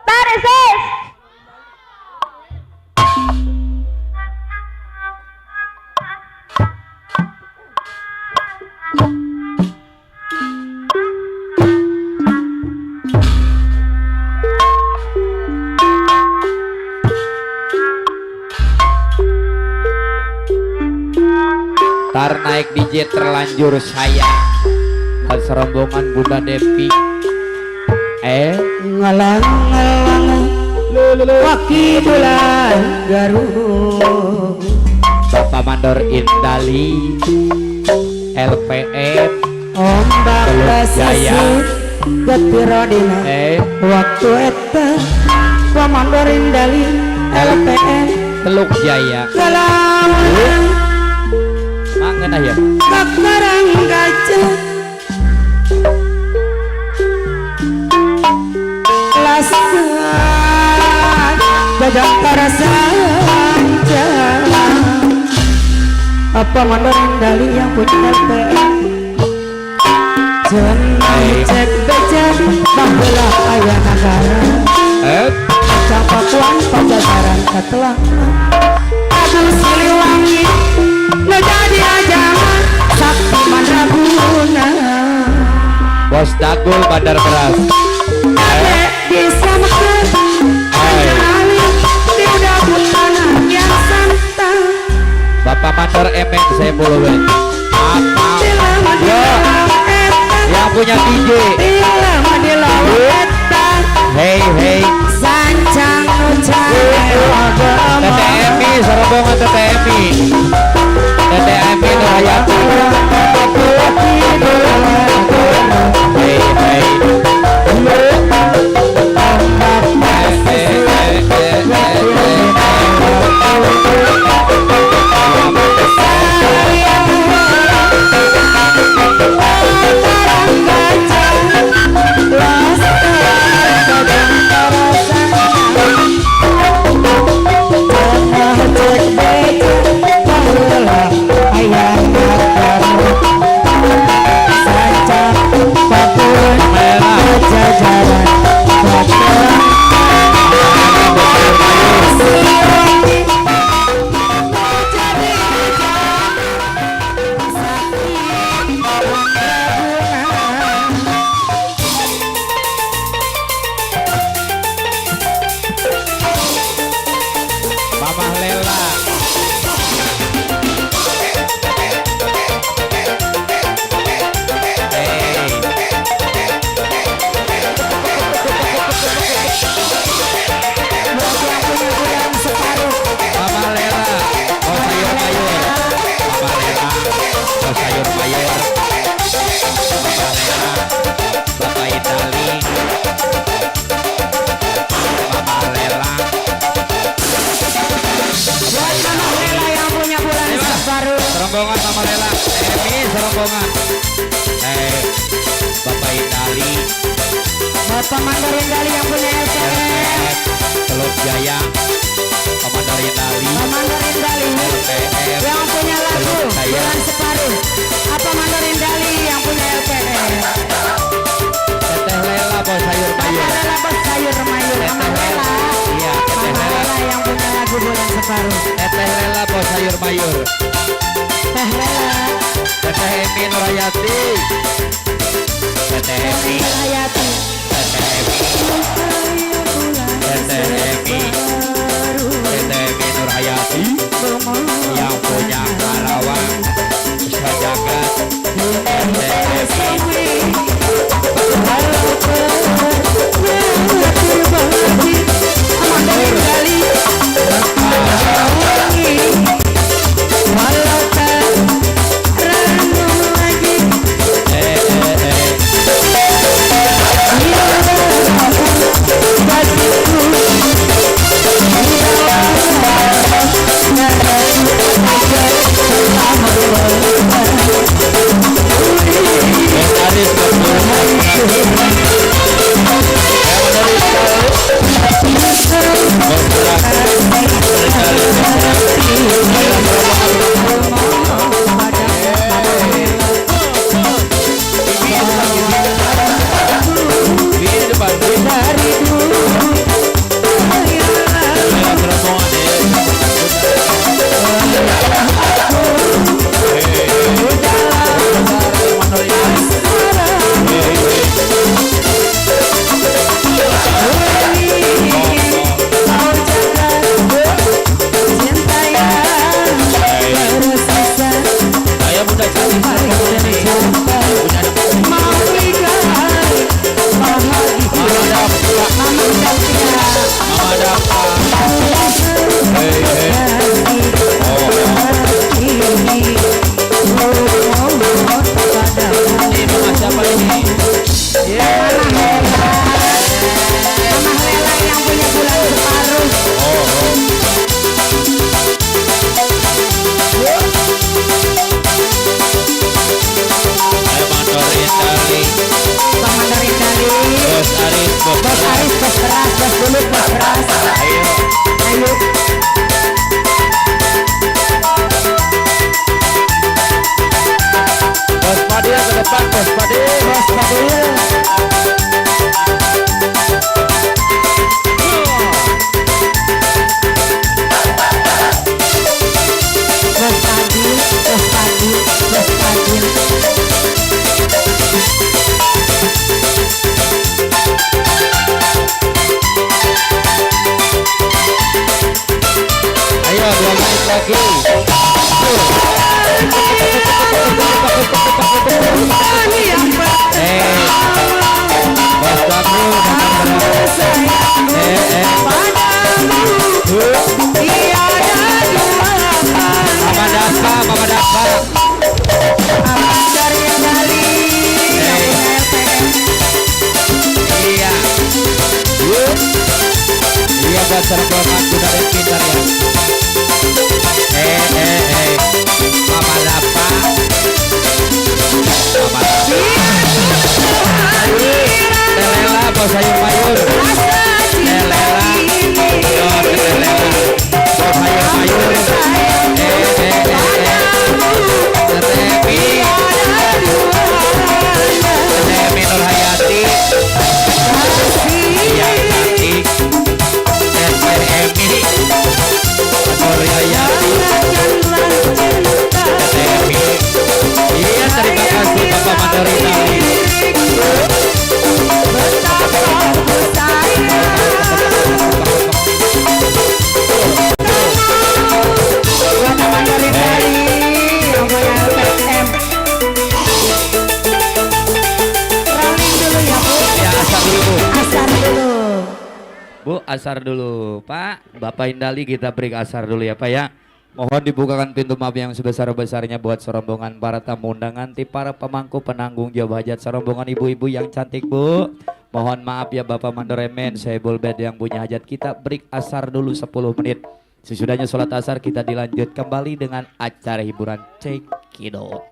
Speaker 2: Tareses.
Speaker 3: Tar naik DJ terlanjur saya. Buat serombongan Bunda Depi.
Speaker 5: Ngalang-ngalang wakidulan garuh.
Speaker 3: Bapak Mandor Indali LPM
Speaker 5: Ombak
Speaker 3: Teluk Jaya.
Speaker 5: basisir getirodina. Waktu eta Bapak Mandor Indali LPM
Speaker 3: Teluk Jaya.
Speaker 5: Ngalang
Speaker 3: Mangena ya.
Speaker 5: Kakarang gajah lastan gajah karasanjang. Apa Mandor Indali yang punya LPM Cenah cek beja baheula aya nagara. Kacang Pakuan Pajajaran katelah. Aduh Siliwangi nu jadi ajangan sakti mandraguna.
Speaker 3: Bos Dagul Bandar Beras.
Speaker 5: Abe bisa meken anjali di udah tanah yang santan.
Speaker 3: Bapak Mandor Emen saya boleh. Apa? Yang punya DJ. Hey hey.
Speaker 5: Sancang
Speaker 3: Tete Emi serombongan Tete Emi. Tete Emi Nurhayati. Hey hey.
Speaker 5: Ayah. Bapak Mandarin Dali yang punya LPM
Speaker 3: Teluk Jaya. Pak Mandarin Dali.
Speaker 5: Pak Mandarin Dali
Speaker 3: LPM
Speaker 5: yang punya lagu Bulan Separuh. Apa Mandarin Dali yang punya LPM?
Speaker 3: Teteh Lela bos sayur mayur.
Speaker 5: Mama Lela bos sayur mayur. Mama Lela.
Speaker 3: Iya, Teteh
Speaker 5: Mama
Speaker 3: Lela
Speaker 5: Lela yang punya lagu Bulan Separuh.
Speaker 3: Teteh Lela bos sayur mayur.
Speaker 5: Teh Lela.
Speaker 3: Teteh Emi Nurhayati. Teteh Emi
Speaker 5: Nurhayati.
Speaker 3: Teteh Emi. Teteh Emi. Teteh Emi Nurhayati yang punya Karawang Sajagat. Teteh Emi. Asar dulu Pak, Bapak Indali kita break asar dulu ya Pak ya. Mohon dibukakan pintu maaf yang sebesar-besarnya buat serombongan para tamu undangan, para pemangku penanggung jawab hajat serombongan ibu-ibu yang cantik Bu. Mohon maaf ya Bapak Mandoremen, saya Bolbed yang punya hajat, kita break asar dulu 10 menit. Sesudahnya sholat asar kita dilanjut kembali dengan acara hiburan Cekidot.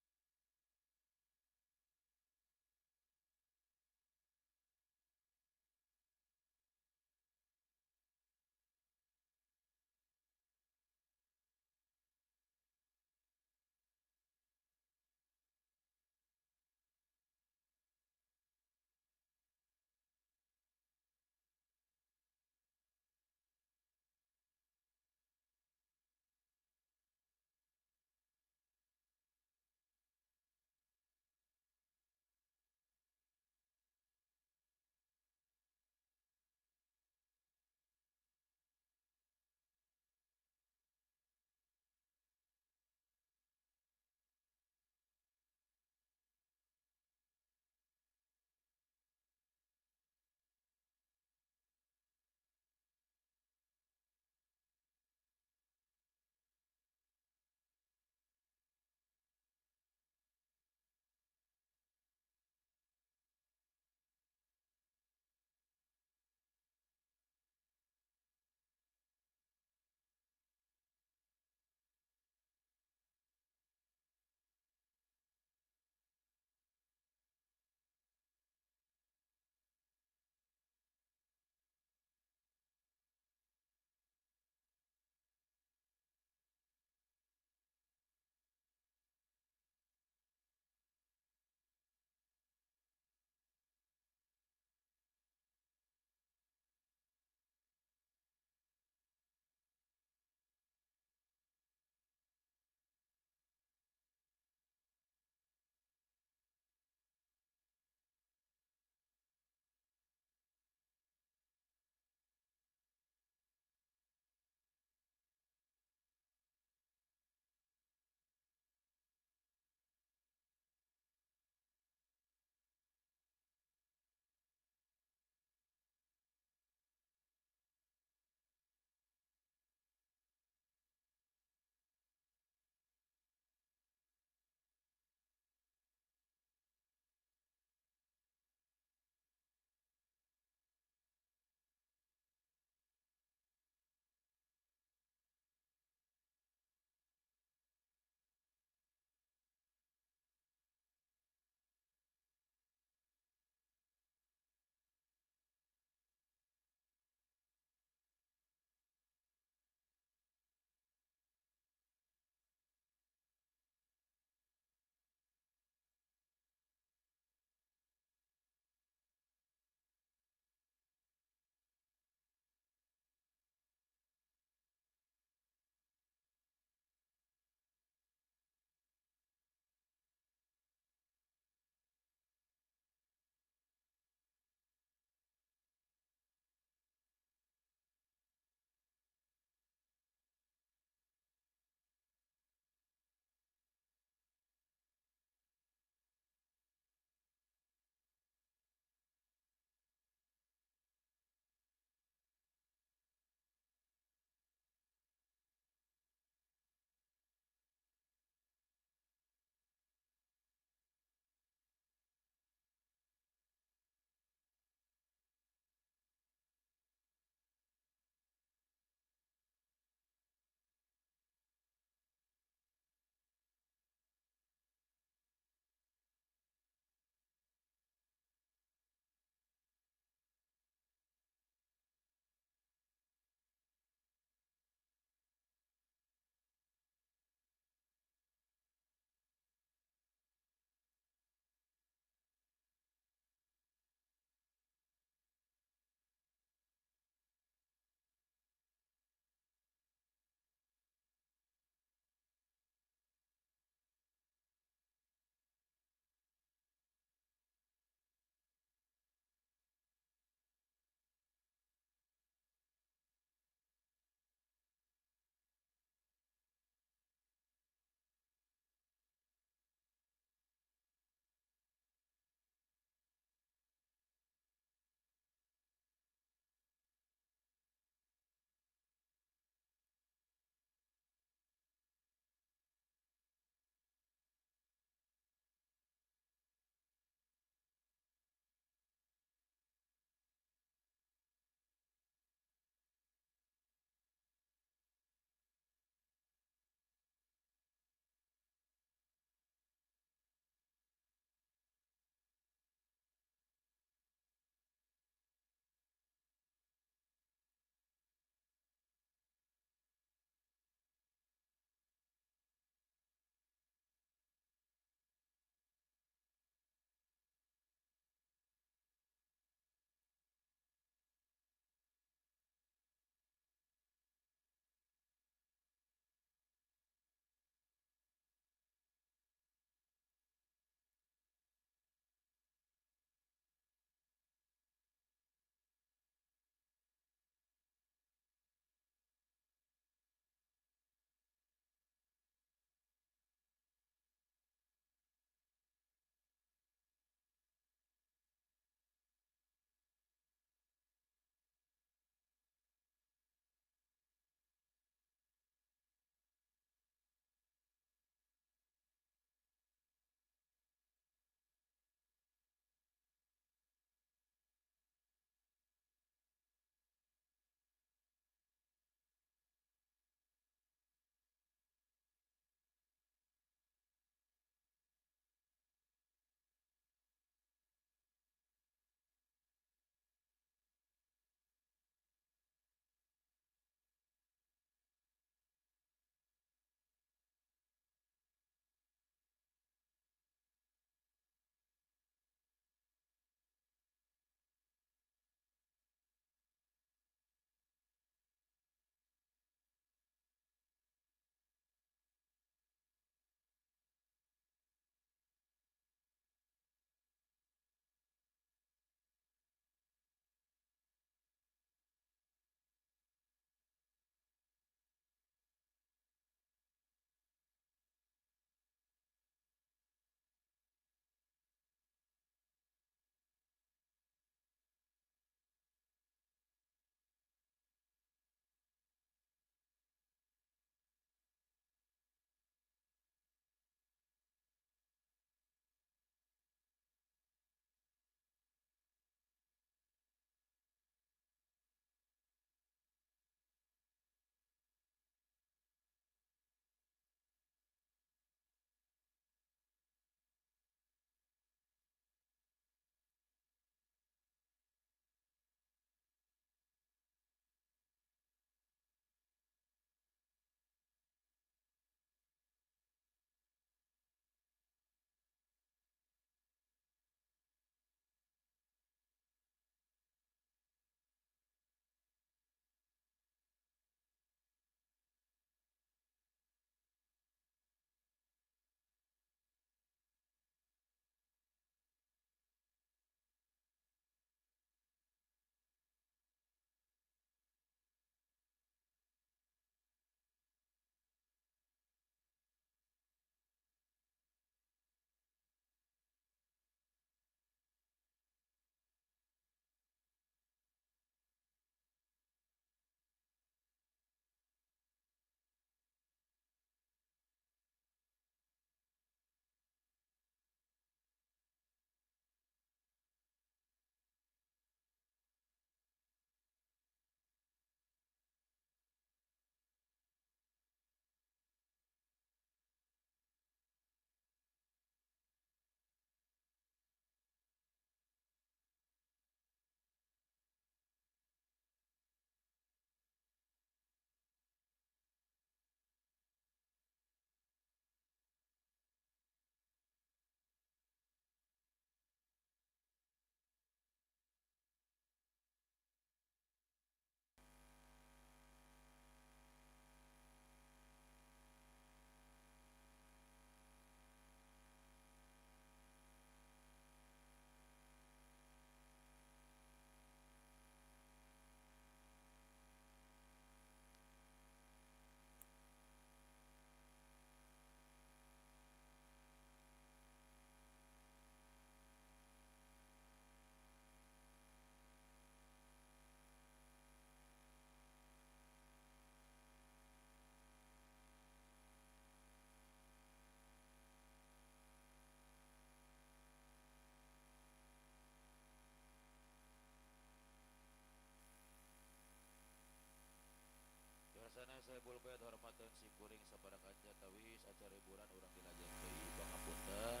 Speaker 1: Acara hiburan urang dilajeng deui pangapunten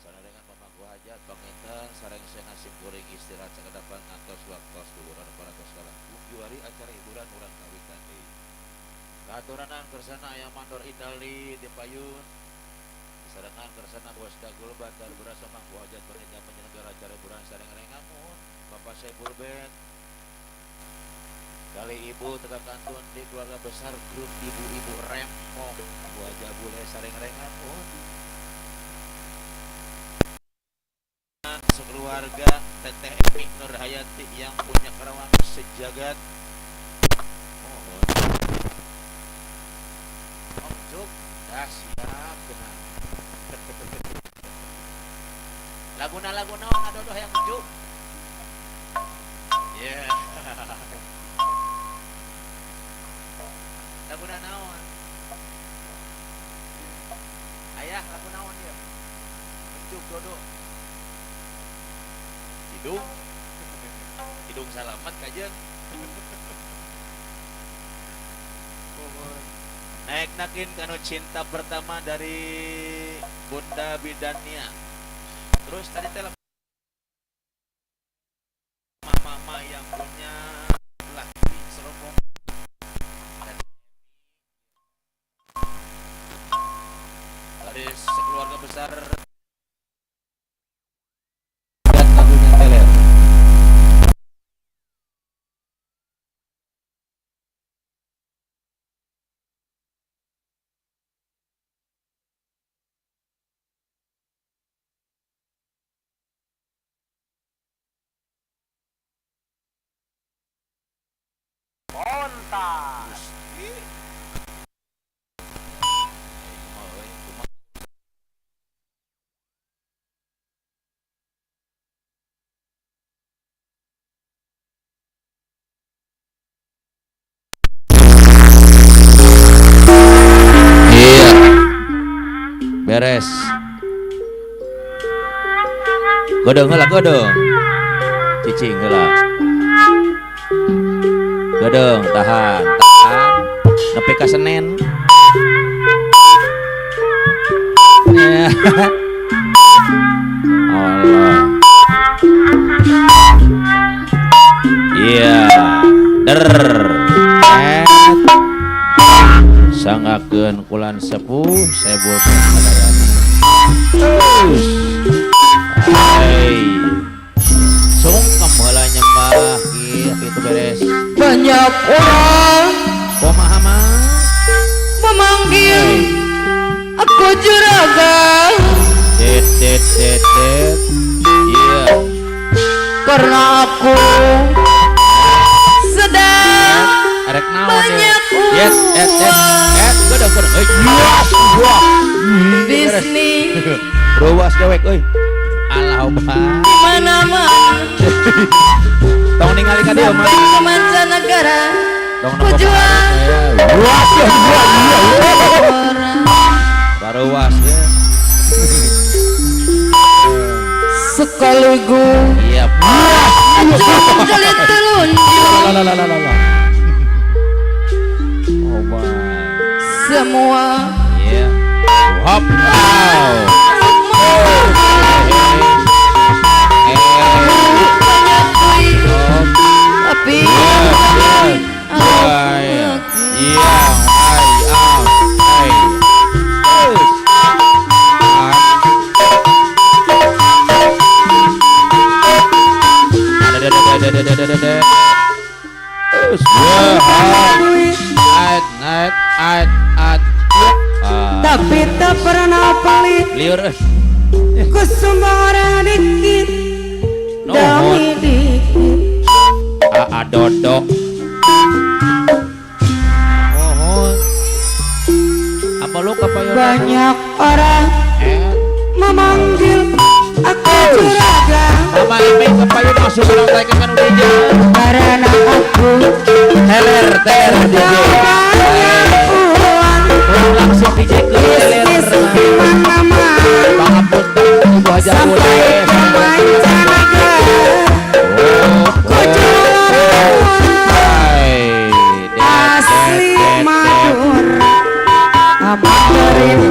Speaker 1: sanarengan pamangku hajat panginten sareng senasib kuring istirahat sakedapan ngantos waktos duhuran parantos kalangkung juari acara hiburan urang kawitan deui. Katuranan kersana aya mandor Itali di payun sarengan kersana bos dagul bandar beras pamangku hajat panitia penyelenggara acara hiburan sareng-rengan muhun Bapak Saiful Bet kali ibu tegak kantun di keluarga besar grup ibu-ibu rempong Bu Haja Bule sareng-rengan muhun sekeluarga Teteh Emi Nurhayati yang punya Karawang sejagat mohon Om Cuk dah siap kena laguna-lagu naon adodoh yang Cuk yeah. Laguna naon ayah lagu naon ya Cuk dodo hidung hidung salamat kajeng naik nakin kanu cinta pertama dari Bunda Bidania. Terus tadi telepon mama yang punya laki serobong dari sekeluarga besar dan lagunya teler.
Speaker 4: Montas.
Speaker 1: Iya. Beres. Godong heula godong. Cicing heula. Godong tahan, tahan. Nepi ka Senen. Ya. Allah. Iya. Der. Et. Sangakeun kulan sepuh sebul sadayana. Terus. Hai. Sungkem heula nyembah kieu beres.
Speaker 5: Banyak orang
Speaker 1: kumaha mah
Speaker 5: memanggil aku juragan.
Speaker 1: Det det det det. Iya.
Speaker 5: Karena aku sedang
Speaker 1: arek naon
Speaker 5: banyak
Speaker 1: yes, yes, yes.
Speaker 5: uang.
Speaker 1: Godong godong. Euy, yes, wah.
Speaker 5: Bisnis
Speaker 1: Ruas dewek euy. Alah obat.
Speaker 5: Di mana-mana.
Speaker 1: Tong ningali ka dieu mah.
Speaker 5: Sampai ke mancanegara.
Speaker 1: Tong
Speaker 5: Ku jual.
Speaker 1: Ruas ya. Baruas ya.
Speaker 5: Sekaligus.
Speaker 1: Iya.
Speaker 5: Jali telunjuk.
Speaker 1: La la la la la. Obat.
Speaker 5: Semua.
Speaker 1: Iya. Hop.
Speaker 5: Banyak duit. Tapi
Speaker 1: Iya,
Speaker 5: tapi tak pernah pelit.
Speaker 1: Liur.
Speaker 5: Ku sumbang orang dikit demi dikit.
Speaker 1: Aa dodok. Oh, apa lu apa
Speaker 5: Banyak orang memanggil aku juragan.
Speaker 1: Mama Emi kepayun masuk orang taikan kan udah
Speaker 5: Karena aku
Speaker 1: teler teler DJ.
Speaker 5: Uang
Speaker 1: Langsung DJ ke teler.
Speaker 5: Bisnis di mana-mana.
Speaker 1: Pangapunten Ibu Haja
Speaker 5: Sampai
Speaker 1: Bule.
Speaker 5: ke mancanegara. Ku jual
Speaker 1: Hai.
Speaker 5: asli Madura. Amarin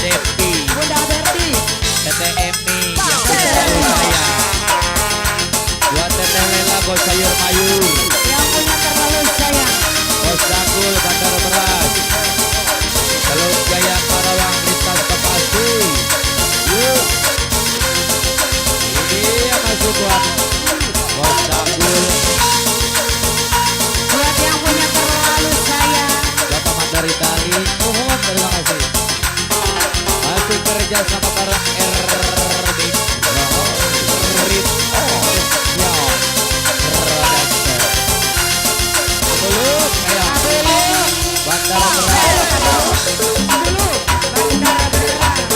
Speaker 1: Depi,
Speaker 5: Bunda Berti,
Speaker 1: Teteh Emi yang punya terlalu sayang. Buat Teteh Lela bos sayur mayur,
Speaker 5: yang punya terlalu sayang.
Speaker 1: Bos Dagul Bandar Beras, Teluk Jaya Karawang Lintas Bekasi. Yuk, iya masuk buat Bos Dagul,
Speaker 5: Buat yang punya terlalu sayang.
Speaker 1: Bapak Mandar Itali, mohon terima kasih. Masih kerja sama bareng RB Rip Official Production. Belut, ayo. Bandar Beras.
Speaker 5: Dulu, Bandar Beras.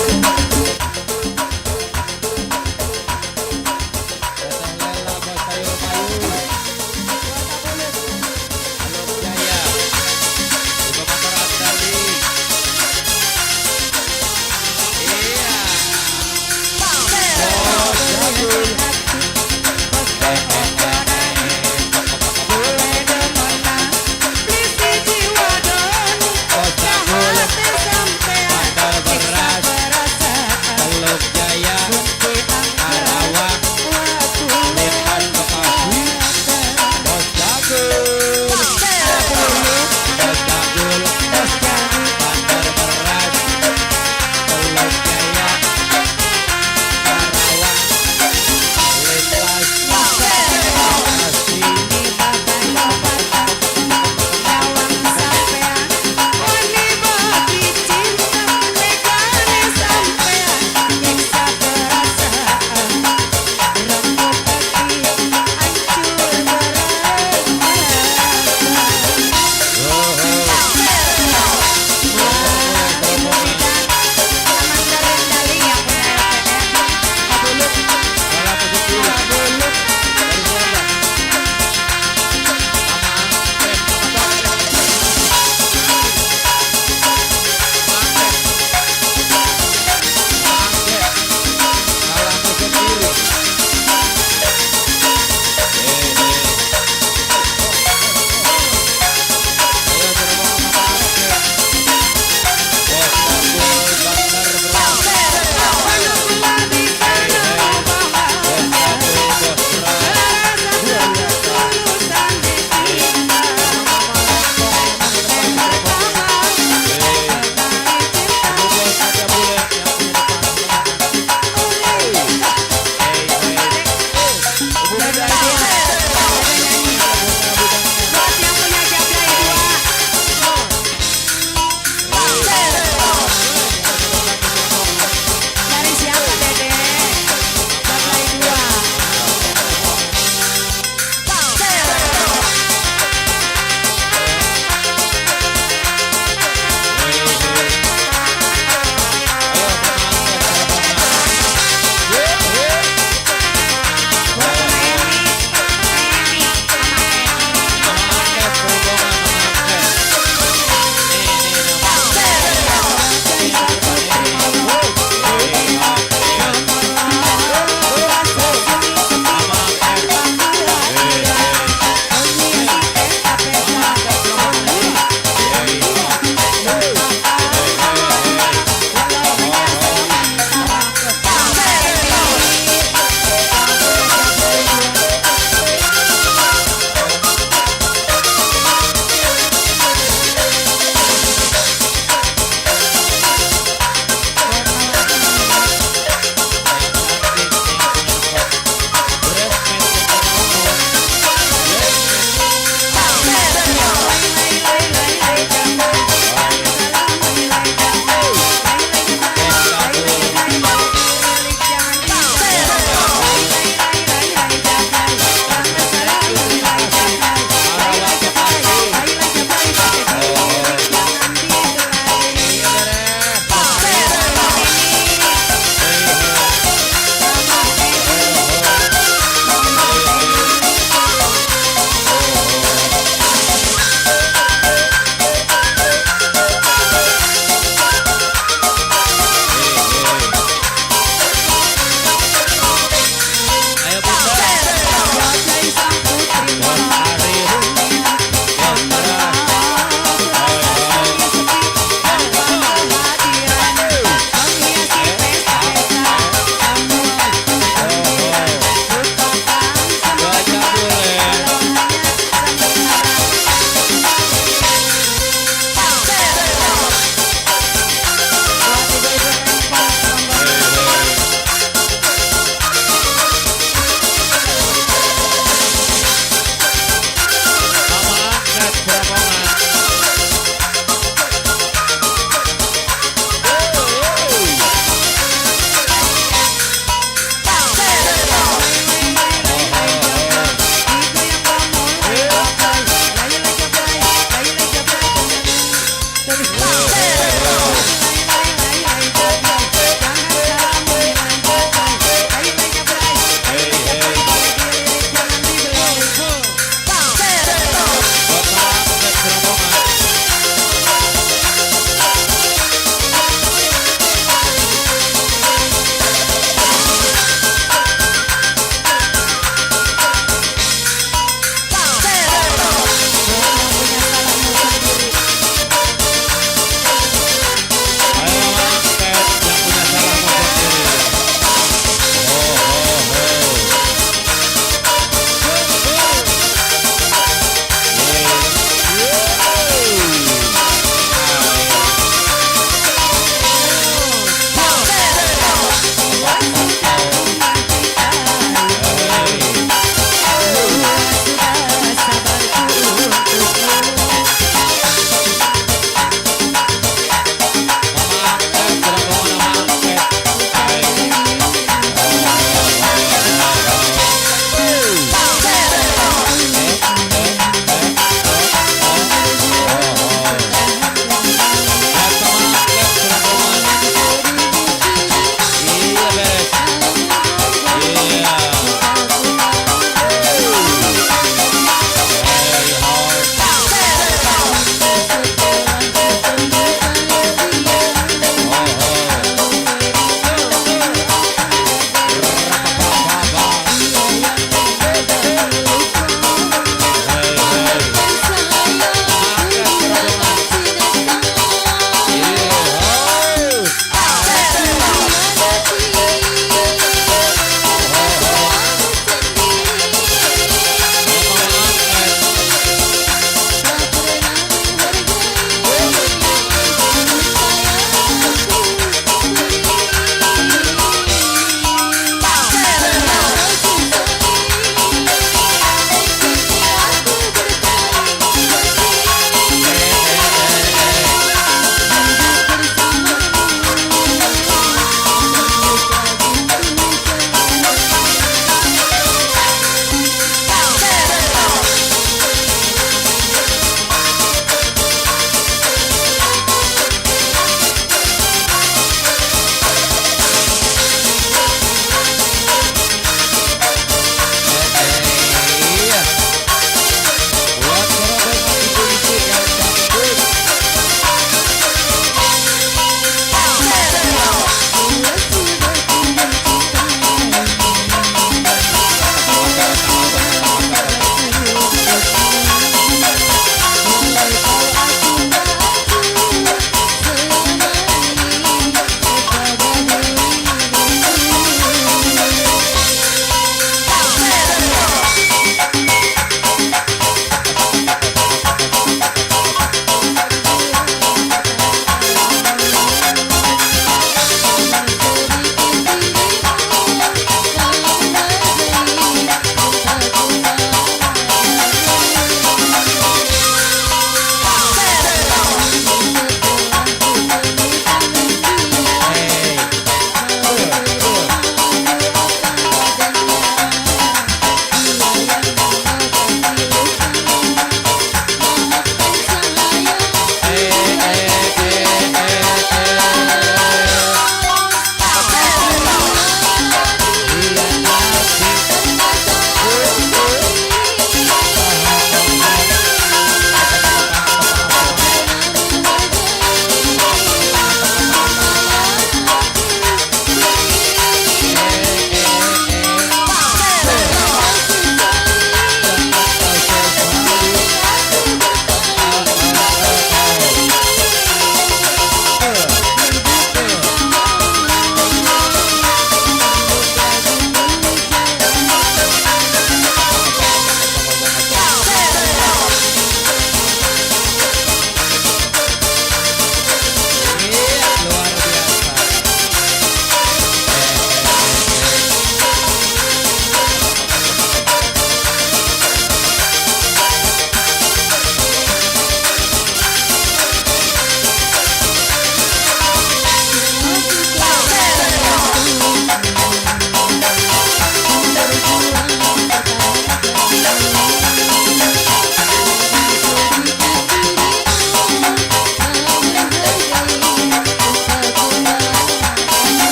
Speaker 1: Teteh Lela bos sayur mayur. Teluk Jaya. Ibu Motor Abdali. Iya. Bos Dagul.
Speaker 5: Boleh demenan, please jiwa doni.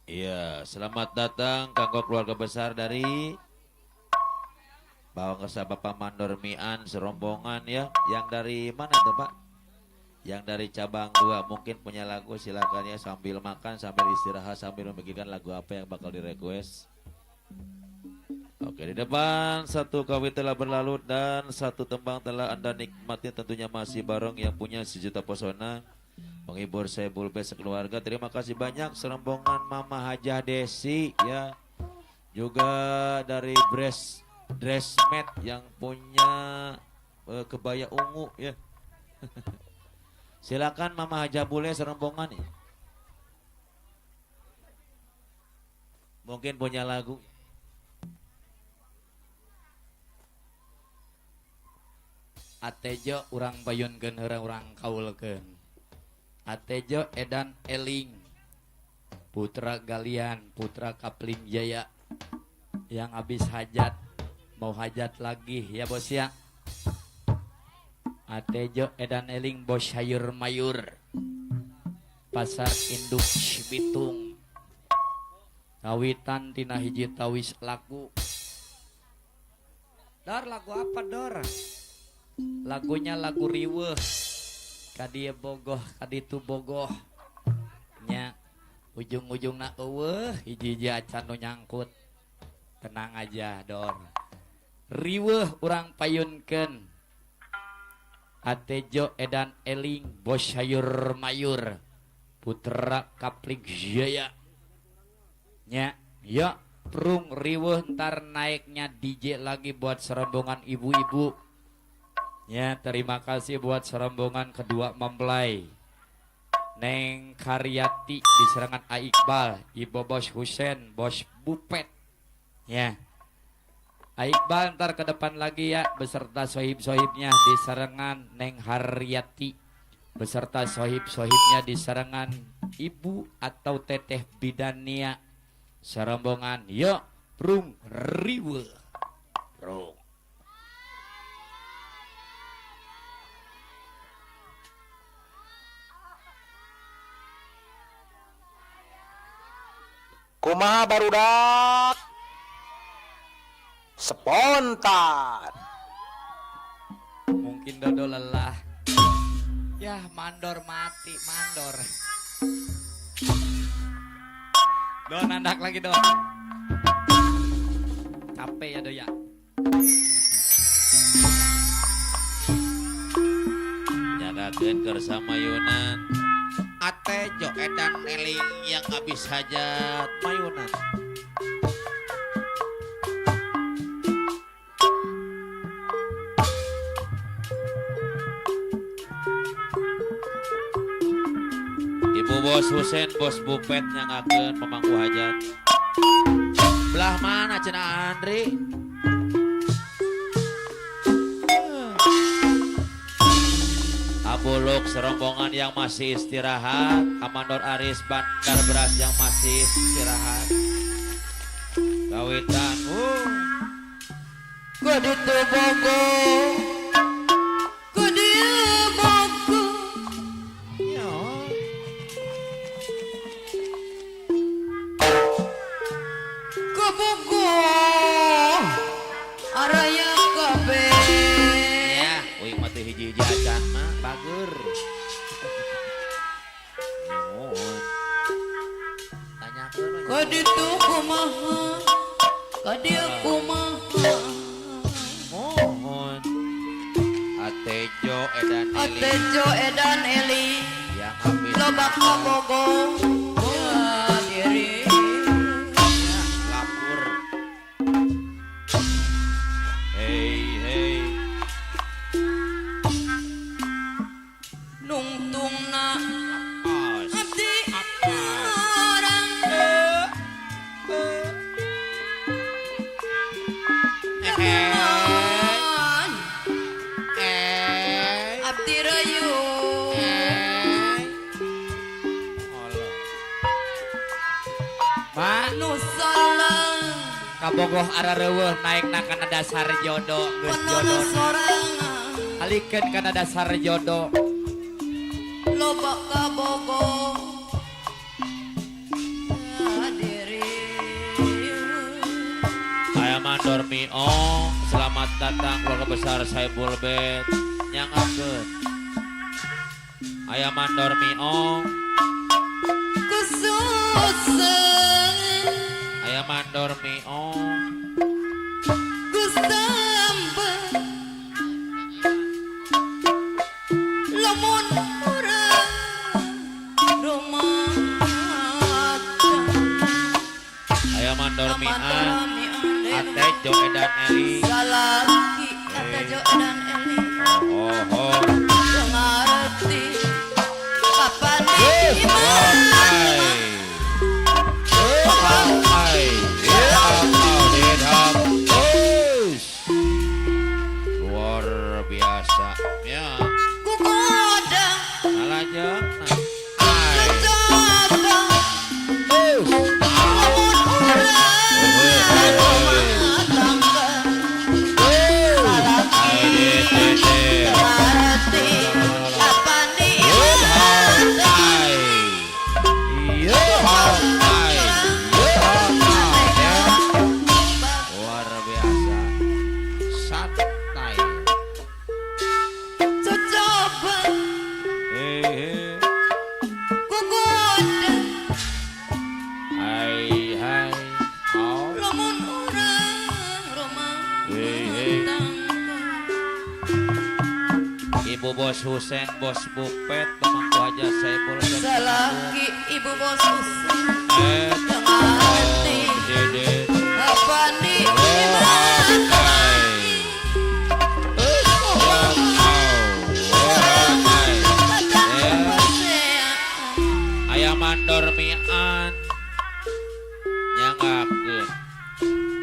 Speaker 1: Iya, selamat datang kanggo keluarga besar dari Bawang Kesa Bapak Mandor Mian serombongan ya. Yang dari mana tuh Pak? Yang dari cabang 2 mungkin punya lagu, silakan ya, sambil makan, sambil istirahat, sambil memikirkan lagu apa yang bakal di request. Oke, di depan satu kawin telah berlalu dan satu tembang telah Anda nikmati, tentunya masih bareng yang punya sejuta pesona menghibur saya Bulbe sekeluarga. Terima kasih banyak serombongan Mama Hajah Desi ya. Juga dari Dressmate yang punya kebaya ungu ya. Silakan Mama Hajah Bule serombongan ya. Mungkin punya lagu.
Speaker 3: Atejo urang payunkeun heurang urang kaulkeun. Atejo Edan Eling, Putra Galian, Putra Kapling Jaya yang habis hajat mau hajat lagi ya bos ya. Atejo Edan Eling bos sayur mayur Pasar Induk Cibitung. Kawitan tina hiji tawis lagu. Dor, lagu apa Dor? Lagunya lagu riweuh. Kadieu bogoh, kaditu bogoh. Nya ujung-ujungna eueuh hiji-hiji acan nu nyangkut. Tenang aja Dor. Riweuh urang payunkeun. Atejo Edan Eling bos sayur mayur Putra Kapling Jaya. Nya, ya prung riweuh ntar naiknya DJ lagi buat serombongan ibu-ibu. Ya, terima kasih buat serombongan kedua mempelai. Neng Karyati di serangan A Iqbal, Ibu Bos Husen, Bos Bupet. Ya. A Iqbal ntar ke depan lagi ya beserta sohib-sohibnya di serangan Neng Haryati beserta sohib-sohibnya di serangan Ibu atau Teteh Bidania. Serombongan yuk prung riweuh. Prung.
Speaker 4: Kumaha barudak? Spontan.
Speaker 3: Mungkin Dodo lelah. Ya mandor mati mandor. Do nandak lagi Do. Capek ya Do ya.
Speaker 1: Nyagakeun kersa mayunan. Atejo Edan Eling yang habis hajat mayunan. Ibu Bos Husen, Bos Bupet nyangakeun pemangku hajat. Belah mana cenah Andri? Abuluk serombongan yang masih istirahat, Amandor Aris Bandar Beras yang masih istirahat. Kawitan,
Speaker 2: Kudu bogo, kudu bogo. Kubogo, araya kabeh.
Speaker 1: Ya, uing mah teu hiji-hiji acan mah bager. Nuhun. Tanyakeun we.
Speaker 2: Kaditu kumaha, kadieu kumaha.
Speaker 1: Mohon. Atejo Edan Eli.
Speaker 2: Atejo Edan Eli.
Speaker 1: Yang habis
Speaker 2: Loba kabogo. Ya diri.
Speaker 1: Lapur. Hey hey.
Speaker 2: Nungtungna
Speaker 1: Os.
Speaker 2: abdi orang. Abdi rayu.
Speaker 3: Ma,
Speaker 2: Nu salah.
Speaker 3: Kabogoh arareuweuh naikna kana dasar jodoh geus
Speaker 2: Kono
Speaker 3: jodoh.
Speaker 2: sorangan.
Speaker 3: Alikeun kana dasar jodoh.
Speaker 2: Loba kabogo.
Speaker 1: Mandor Miong, selamat datang keluarga besar Saibul Bed. Nyangakeun. Aya Mandor Miong,
Speaker 2: Kususen
Speaker 1: aya Mandor Miong.
Speaker 2: Kusamba lamun urang rumah.
Speaker 1: Aya Mandor Mian, Ate Jo Edan Eli.
Speaker 2: Salaki Ate Jo Edan Eli.
Speaker 1: Oh, oh.
Speaker 2: Ngarti kapan
Speaker 1: Yes,
Speaker 2: di
Speaker 1: hai. Hai. Luar biasa ya.
Speaker 2: Kukoda
Speaker 1: Salahnya. Hai.
Speaker 2: cocoba lamun urang rumah tangga.
Speaker 1: Hai, dede.
Speaker 2: Ngarti kapan di
Speaker 1: Hai. Hai. Luar biasa. Santai.
Speaker 2: Cocoba
Speaker 1: Hei, hei.
Speaker 2: kukoda
Speaker 1: Hai, hai. Oh.
Speaker 2: lamun urang rumah
Speaker 1: Hei, hei.
Speaker 2: tangga.
Speaker 1: Ibu Bos Husen, Bos Bupet, Pemangku Haja Saiful Ben.
Speaker 2: Salaki ibu bos Husen
Speaker 1: Eh,
Speaker 2: ngarti
Speaker 1: dede.
Speaker 2: kapan di
Speaker 1: Oh, hai. Oh, hai. Eh, aya Mandor Mian. Nyangakeun.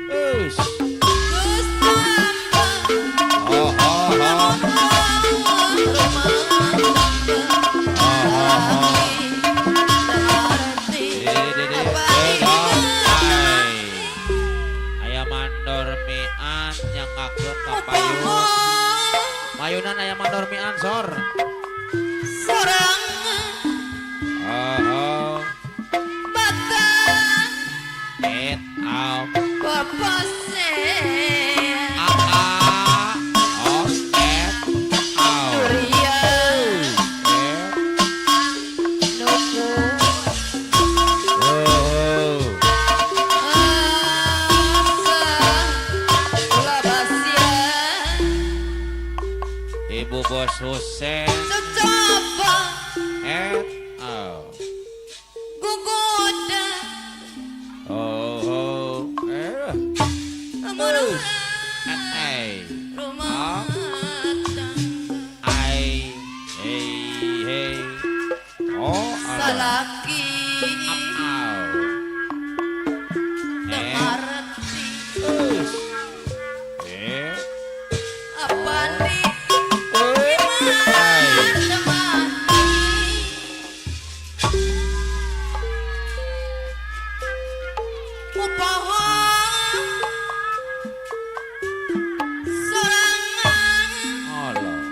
Speaker 1: Eus. Oh, oh, oh. Oh, oh, oh. Dede, dede. Hai. Aya Mandor Mian nyangakeun ka payun. Mayunan aya Mandor Mian sor.
Speaker 2: Sorang
Speaker 1: Oh, oh.
Speaker 2: batang
Speaker 1: Et au.
Speaker 2: Bapak.
Speaker 1: A a. O et au.
Speaker 2: Durian
Speaker 1: Eh.
Speaker 2: nuku
Speaker 1: Oh, oh.
Speaker 2: Asa labasian.
Speaker 1: Ibu Bos Husen.
Speaker 2: Cocoba
Speaker 1: Et au.
Speaker 2: gugoda
Speaker 1: Oh, oh. Eh.
Speaker 2: lamun
Speaker 1: Et ai.
Speaker 2: rumah tangga.
Speaker 1: Ai. Hey, hey. Oh, alah.
Speaker 2: Salaki
Speaker 1: Au. Eh.
Speaker 2: ngarti
Speaker 1: Us. Eh.
Speaker 2: apa di
Speaker 1: Ai.
Speaker 2: temani. Upaha sorangan
Speaker 1: Alah.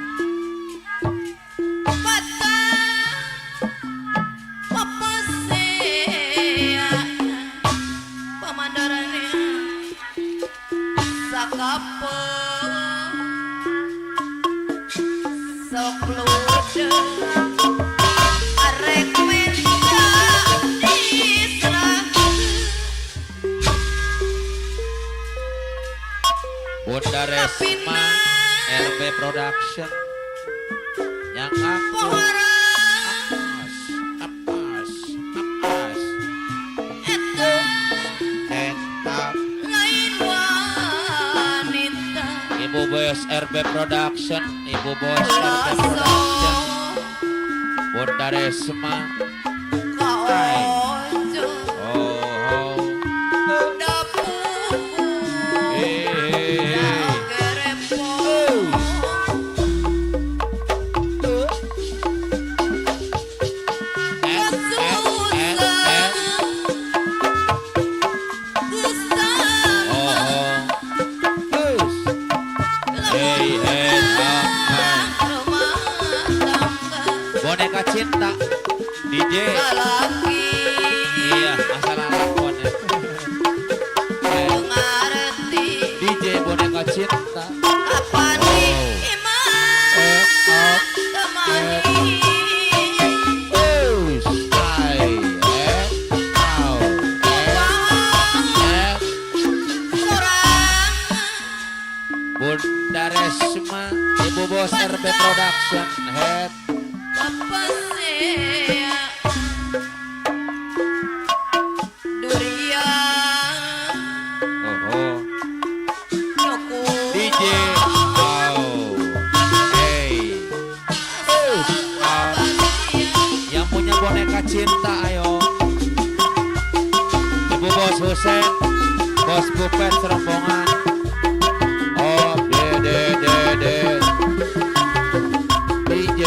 Speaker 2: patah papasea pamandarane sakape sok lude arek minta diserahkeun.
Speaker 1: Bunda Resma RB Production yang aku
Speaker 2: Pohara
Speaker 1: apas apas apas.
Speaker 2: Eta
Speaker 1: Eta
Speaker 2: lain wanita.
Speaker 1: Ibu Bos RB Production, Ibu Bos RB Production, Bunda Resma.
Speaker 2: Kaojo
Speaker 1: Oh, oh.
Speaker 2: dapuku
Speaker 1: Hey, hey, hey.
Speaker 2: Gerepot.
Speaker 1: Et, et, et, et. Oh, oh. Us. Hey, hey, ah, ah. Boneka cinta DJ. Iya, masalah lakon ya. Eh, Production Head.
Speaker 2: Pasea Durian
Speaker 1: Oh, oh.
Speaker 2: Nyoku
Speaker 1: DJ. Oh. Hey. Oh. Yang punya boneka cinta ayo. Ibu Bos Husen, Bos Bupet serombongan. Oh, D D D D. DJ.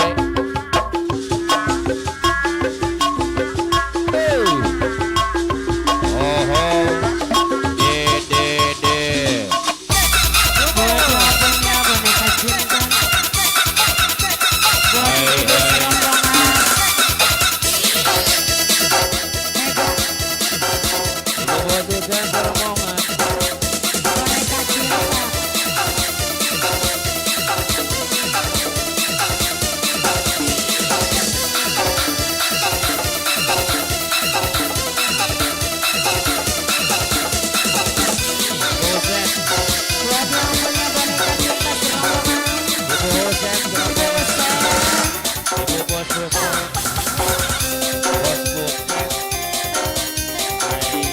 Speaker 1: Oh. Oh, oh. D D D.
Speaker 5: Buat yang punya boneka cinta. Buat
Speaker 1: Hai,
Speaker 5: ibu
Speaker 1: hai.
Speaker 5: serombongan. Mega
Speaker 1: Ibu Bos Husen serombongan.
Speaker 5: boneka cinta.
Speaker 1: Husen,
Speaker 5: Buat yang punya boneka cinta serombongan.
Speaker 1: Ibu Husen
Speaker 5: Ibu
Speaker 1: serombongan.
Speaker 5: Husen.
Speaker 1: Ibu Bos Husen. Bos Bupet. Hai.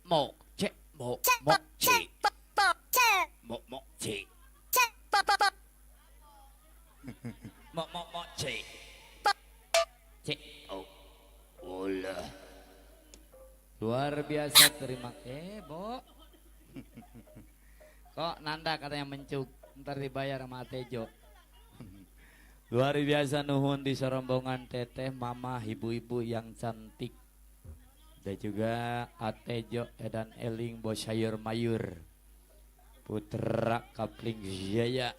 Speaker 3: mo c mo mo c mo mo c mo mo mo c c oh olah. Luar biasa, terima Bo. Kok Nanda katanya mencuk, ntar dibayar sama Tejo. Luar biasa nuhun di serombongan teteh, mama, ibu-ibu yang cantik. Dan juga Atejo Edan Eling Bosayur Mayur Putra Kapling Jaya.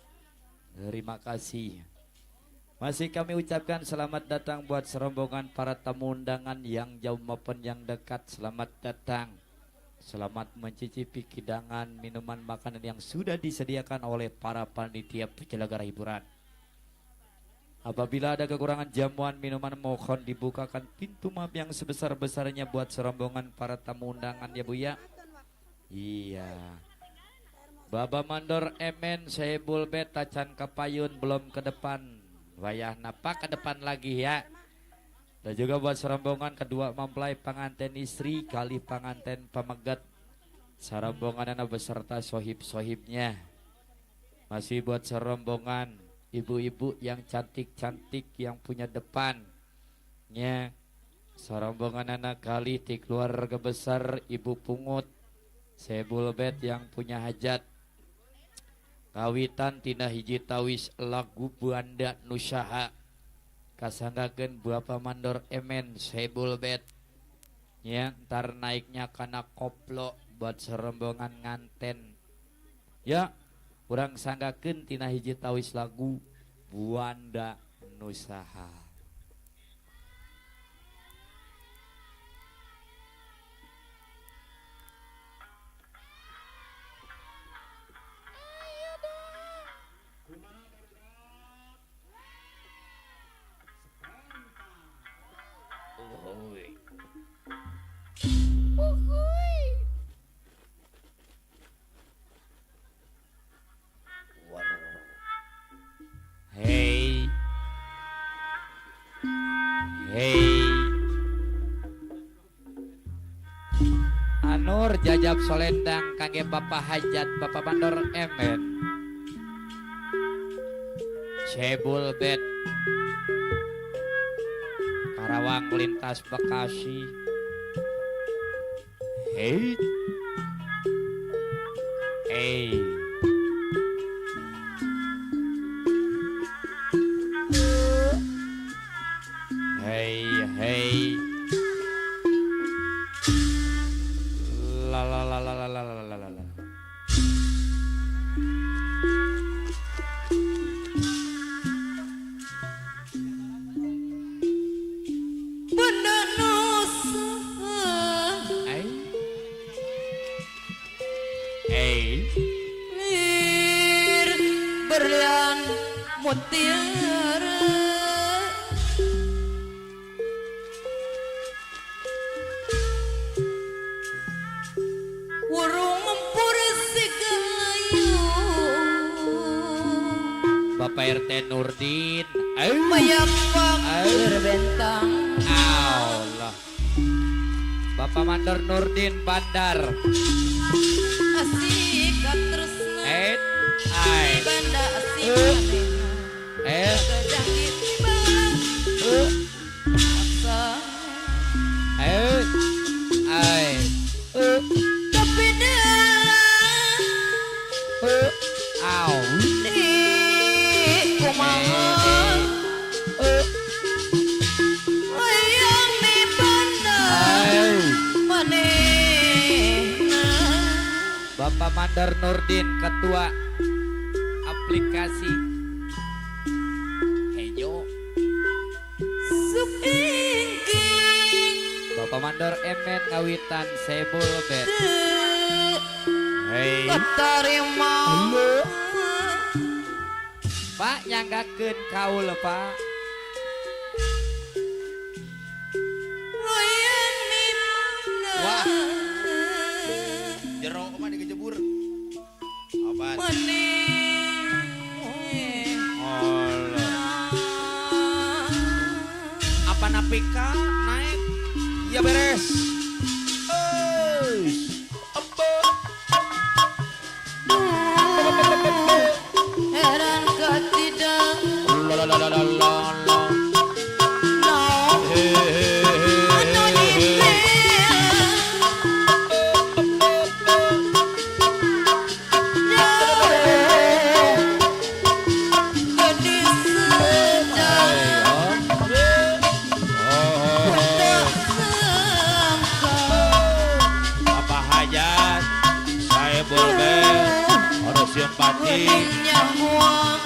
Speaker 3: Terima kasih. Masih kami ucapkan selamat datang buat serombongan para tamu undangan yang jauh maupun yang dekat. Selamat datang. Selamat mencicipi hidangan minuman makanan yang sudah disediakan oleh para panitia penyelenggara hiburan. Apabila ada kekurangan jamuan minuman, mohon dibukakan pintu maaf yang sebesar-besarnya buat serombongan para tamu undangan ya Bu ya. Iya. Baba Mandor Emen Sehebul Beta Can Kapayun belum ke depan. Wayah napa ke depan lagi ya. Dan juga buat serombongan kedua mempelai pengantin istri kali pengantin pamegat. Serombongan anak beserta sohib-sohibnya. Masih buat serombongan ibu-ibu yang cantik-cantik yang punya depannya. Serombongan anak kali di keluarga besar Ibu Pungut Sebulbet yang punya hajat. Kawitan tina hiji tawis lagu Buanda Nusaha kasanggakeun Bapak Mandor Emen Sebulbet ya, ntar naiknya kana koplo buat serombongan nganten ya. Urang sanggakeun tina hiji tawis lagu Buanda Nusaha. Hey, hey, Anur jajab solendang kangge Bapak Hajat Bapak Mandor Emen Cebul Bet Karawang lintas Bekasi. Hey, hey. Hey, hey. La la la la la la la la la.
Speaker 2: Bunda Nusa.
Speaker 3: Hey. Hey.
Speaker 2: Lir berlian mutiara.
Speaker 3: Bapak RT Nurdin.
Speaker 2: Bentang.
Speaker 3: Allah. Bapak Mandor Nurdin Bandar.
Speaker 2: Asik tresna.
Speaker 3: Ai.
Speaker 2: Banda asik.
Speaker 3: Ai.
Speaker 2: Tapi
Speaker 3: Au. Bapak Mandor Nurdin Ketua Aplikasi Hejo. Bapak Mandor Emen Ngawitan Sebul Bet. Hei. Pak nyanggakeun kaul Pak.
Speaker 6: Wah. Jero mah dikejebur. Obat. Apa napika naik? Ya beres. Eish.
Speaker 2: Geuning nyahoan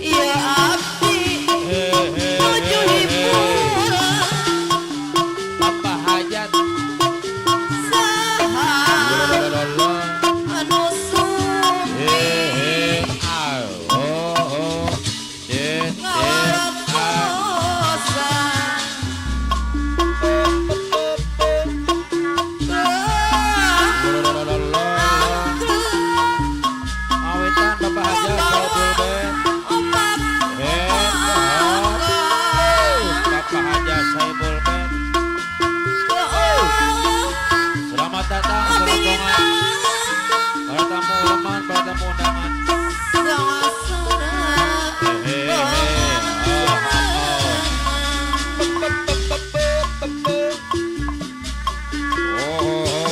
Speaker 2: ieu abdi nuju hiburan.
Speaker 3: Bapak Hajat.
Speaker 2: Saha anu sumpi
Speaker 3: Oh, oh.
Speaker 2: ngawaratosan.
Speaker 3: Awetan Bapak Hajat Saiful Ben.
Speaker 2: Opat.
Speaker 3: Bapak Hajat Saiful Ben. Selamat datang rombongan para tamu uleman, para tamu undangan. Hehehe. Oh, oh, oh.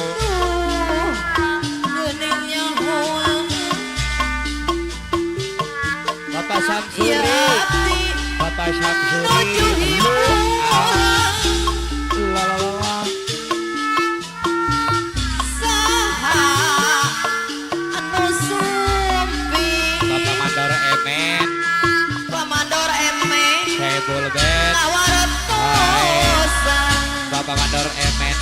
Speaker 3: Bapak Samsuri, Bapak Samsuri. La la la la. Bapak Mandor Emen,
Speaker 2: Pamandor Emen,
Speaker 3: Saiful Ben.
Speaker 2: ngawaratosan.
Speaker 3: Bapak Mandor Emen.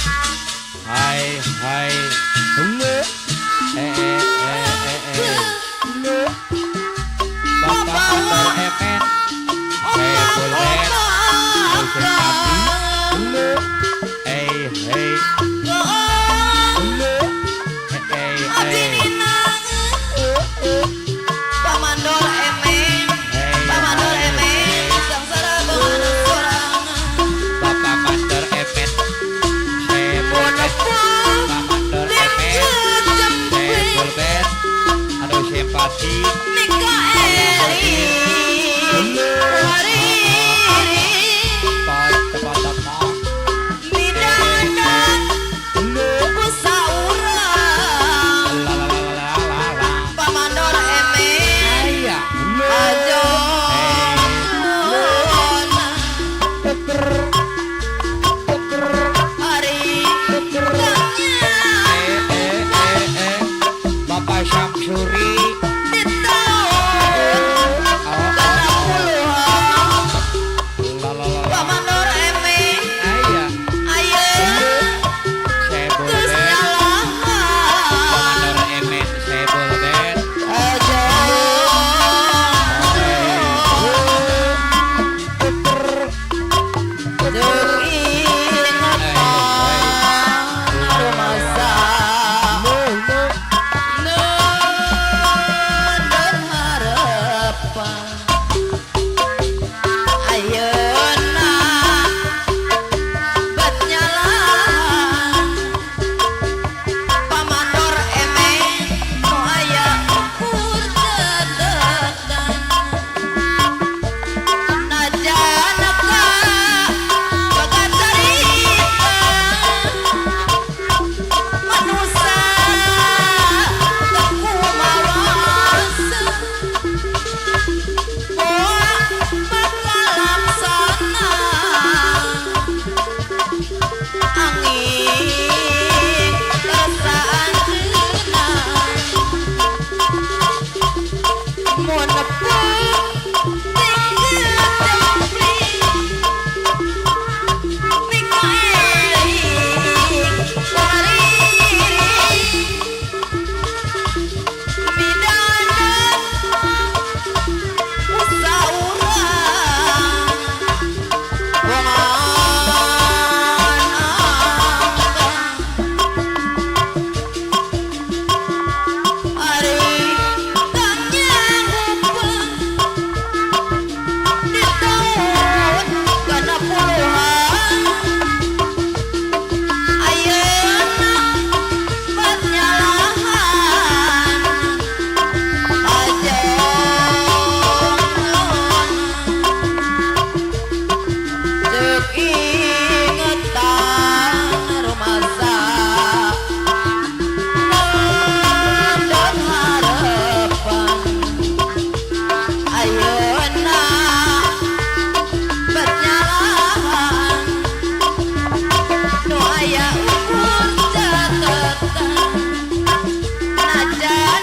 Speaker 3: Hai hai. Eh eh eh eh eh. Bapak Mandor Emen, Saiful Ben. Eh hey. Eh eh eh.
Speaker 2: Pamandor Emen,
Speaker 3: Hey,
Speaker 2: Pamandor
Speaker 3: hai,
Speaker 2: Emen, sangsara bongan sorangan.
Speaker 3: Bapak Mandor Emen, Saiful Ben. Bapak Mandor Emen, Saiful Ben. Aduh simpati.
Speaker 2: Mikaeli, Wariri,
Speaker 3: Pat tepat tepat.
Speaker 2: Midadan, ku saurang.
Speaker 3: La la la la la la.
Speaker 2: Pamandor Emen,
Speaker 3: Iya.
Speaker 2: ajo. Hari tanya
Speaker 3: Eh eh eh eh. Bapak Syamsuri.
Speaker 2: di tahun
Speaker 3: Oh, oh.
Speaker 2: 60-an.
Speaker 3: La la la la.
Speaker 2: Pamandor Emen,
Speaker 3: Iya.
Speaker 2: ayo
Speaker 3: Saiful
Speaker 2: geus
Speaker 3: Ben.
Speaker 2: nyalahan.
Speaker 3: Mandor Emen, Saiful Ben.
Speaker 2: Ajo. Deuk ingetan rumasa.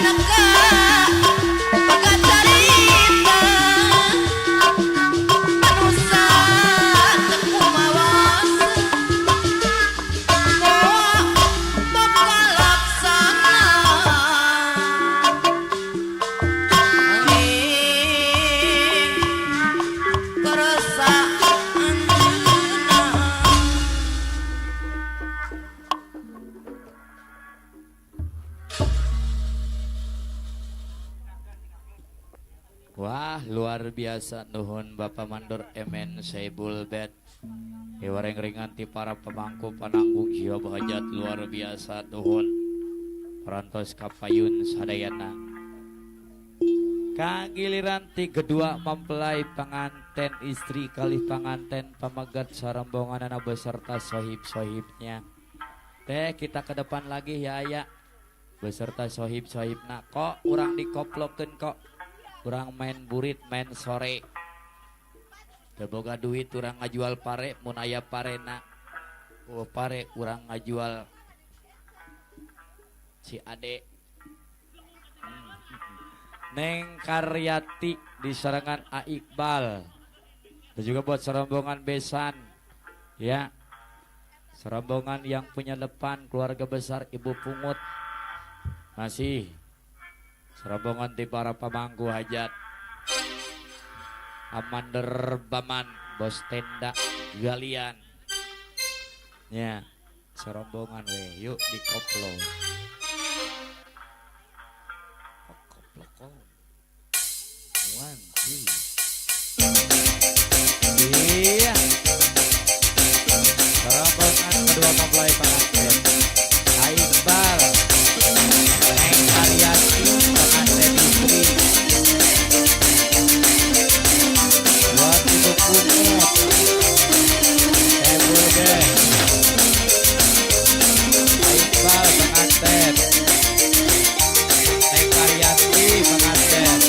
Speaker 2: Janaka pegat carita manusa teu kumawas moal bakal laksana angin kerasa anjeunna.
Speaker 3: Wah, luar biasa nuhun Bapak Mandor MN Saibul Bet. Hewareng ringan ti para pemangku pananggung jiwa bahajat luar biasa nuhun. Parantos kapayun sadayana. Kagiliran ti kedua mempelai penganten istri kali penganten pamegat sarombonganana beserta sohib-sohibnya. Teh kita ke depan lagi ya aya. Beserta sohib-sohibna kok urang dikoplokeun kok. Urang main burit main sore. Teu boga duit urang ngajual pare mun aya parena. Oh pare urang ngajual si Ade. Neng Karyati di serangan A Iqbal. Dan juga buat serombongan besan. Ya. Serombongan yang punya depan keluarga besar Ibu Pungut. Masih serombongan di para pemangku hajat. Amander Baman, bos tenda galian. Ya, serombongan weh, yuk dikoplo. Koplo kok. One, two. Iya. Serombongan kedua mempelai pengantin. Iqbal, Neng Karyati, pengantin istri. Buat Ibu Pungut, Ebul deh. Iqbal pengantin, Neng Karyati pengantin.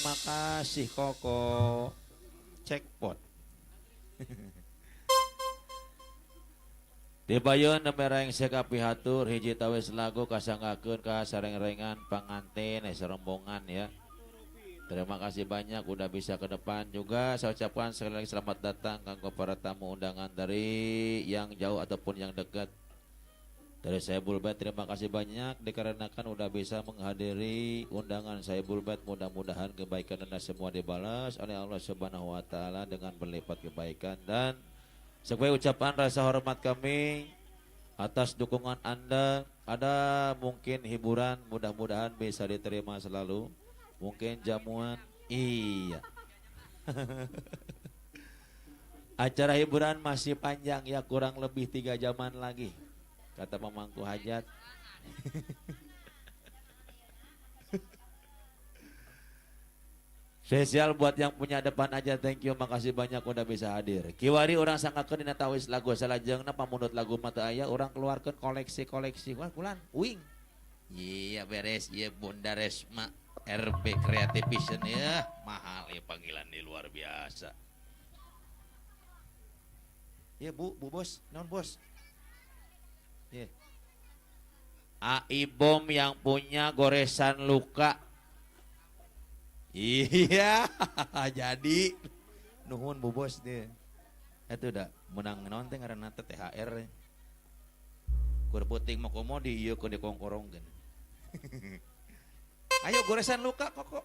Speaker 1: Terima kasih Koko. Cekpot. Tibayeun nembe rengse kapihatur hiji tawes lagu kasanggakeun ka sareng-rengan panganten serombongan ya. Terima kasih banyak udah bisa ke depan juga. Saya ucapkan sekali lagi selamat datang kanggo para tamu undangan dari yang jauh ataupun yang dekat. Dari Saibul Bait terima kasih banyak dikarenakan udah bisa menghadiri undangan Saibul Bait. Mudah-mudahan kebaikan Anda semua dibalas oleh Allah Subhanahu wa taala dengan berlipat kebaikan, dan sebagai ucapan rasa hormat kami atas dukungan Anda, ada mungkin hiburan mudah-mudahan bisa diterima selalu. Mungkin jamuan, iya. Acara hiburan masih panjang ya, kurang lebih 3 jaman lagi. Kata pemangku hajat. Spesial buat yang punya depan aja, thank you, makasih banyak udah bisa hadir. Kiwari orang sangkakeun dina tawis lagu salajengna pamundut lagu mata aya orang keluarkeun koleksi-koleksi. Wah, kulan uing.
Speaker 6: Iya beres, iya Bunda Resma RB Creative Vision ya, mahal ya panggilan di luar biasa.
Speaker 1: Iya Bu, Bu Bos, non Bos. Yeah. AI Bom yang punya goresan luka. Iya, jadi nuhun Bu Bos deh. Itu udah menang naon teh ngaranna teh THR. Kur puting mah komo di ieu ke dikongkorongkeun. Ayo goresan luka kok.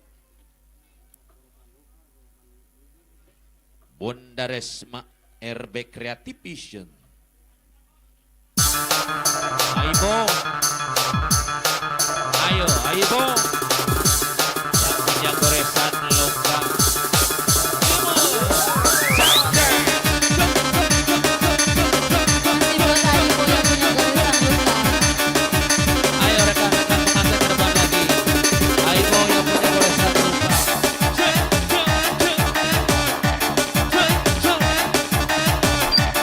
Speaker 6: Bunda Resma RB Creative Vision.
Speaker 1: Ayo, ayo, ayo, yang punya goresan luka. Ayo rekan-rekan pengantin ke depan lagi. Ayo yang punya goresan luka.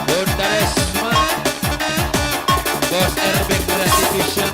Speaker 1: Bunda Resma, Bos RB Creative Vision.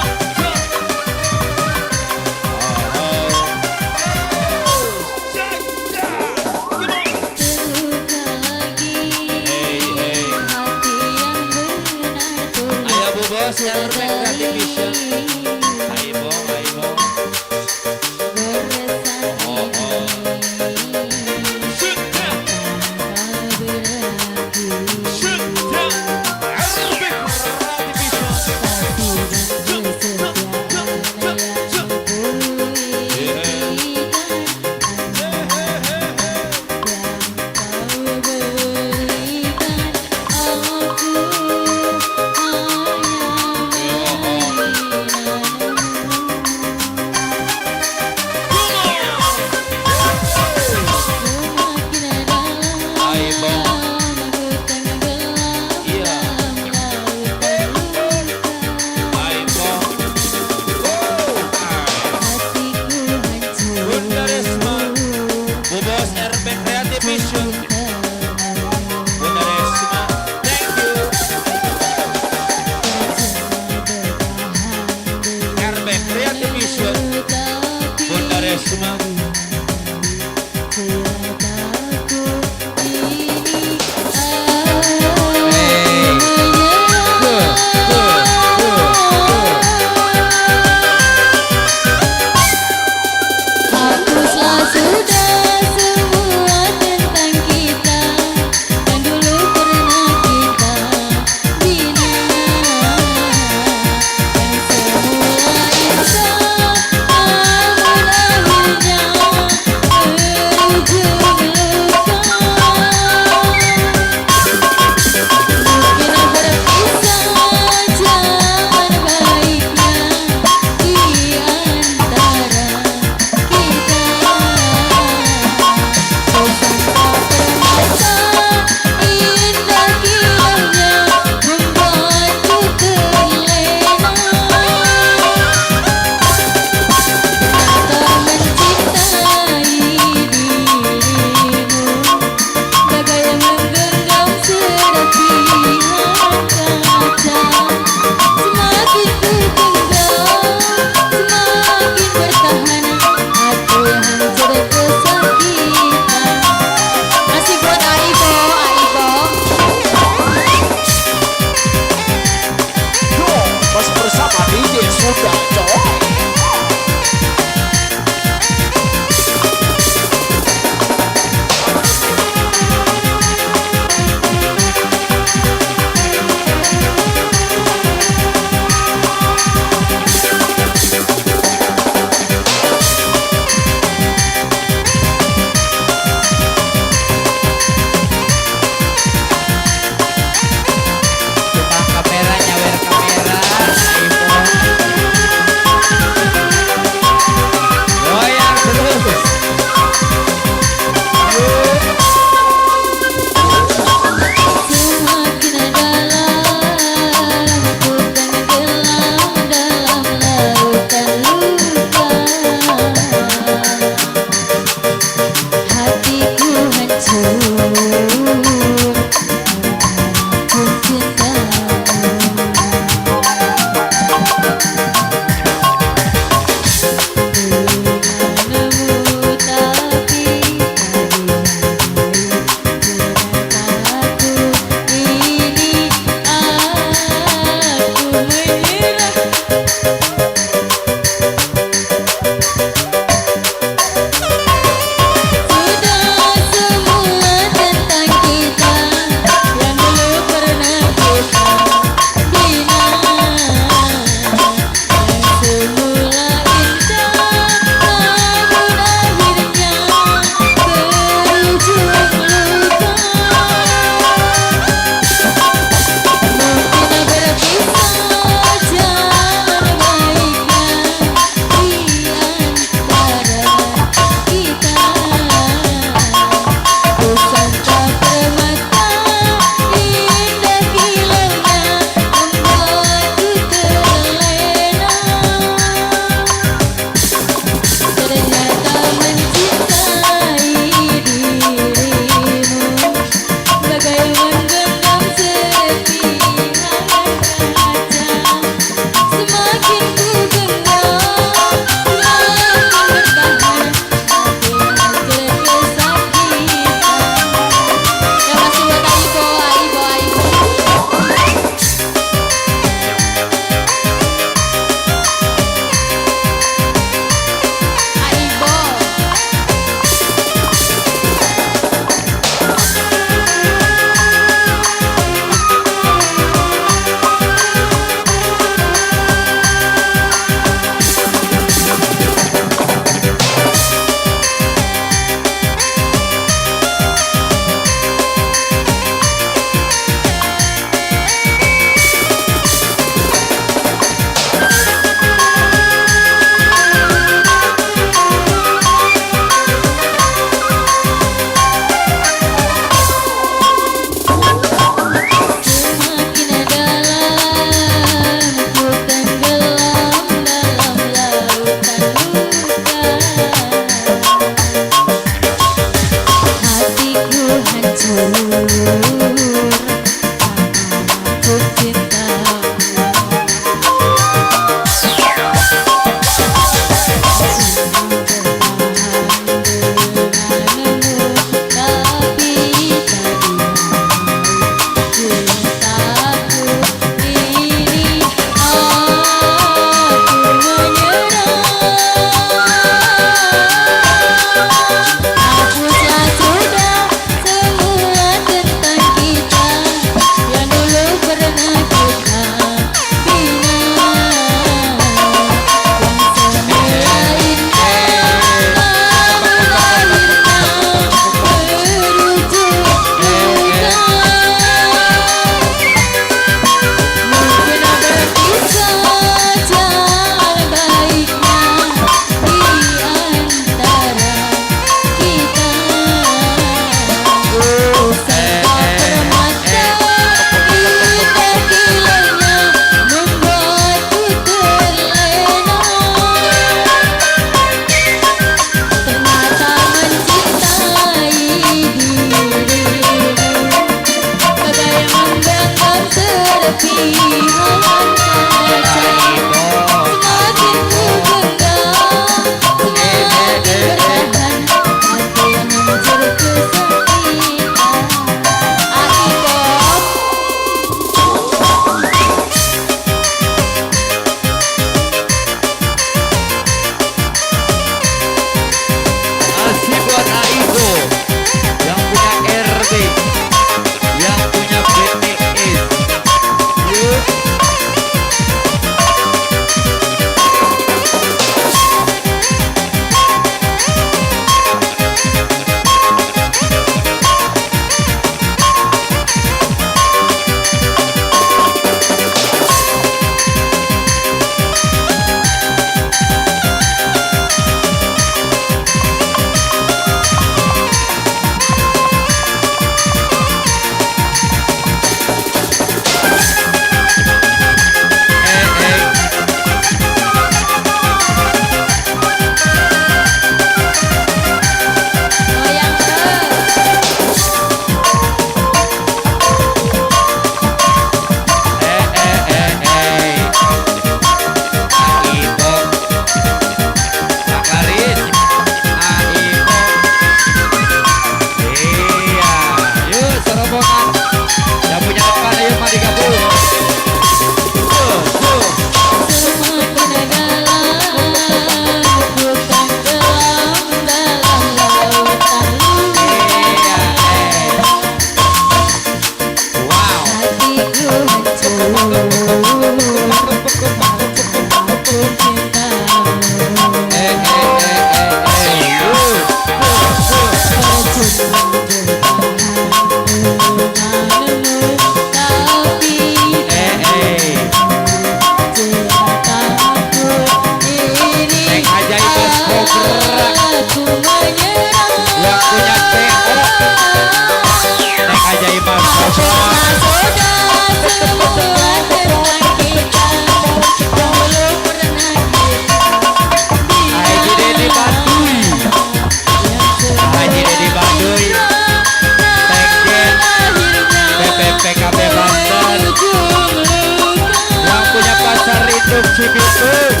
Speaker 3: Cibitung.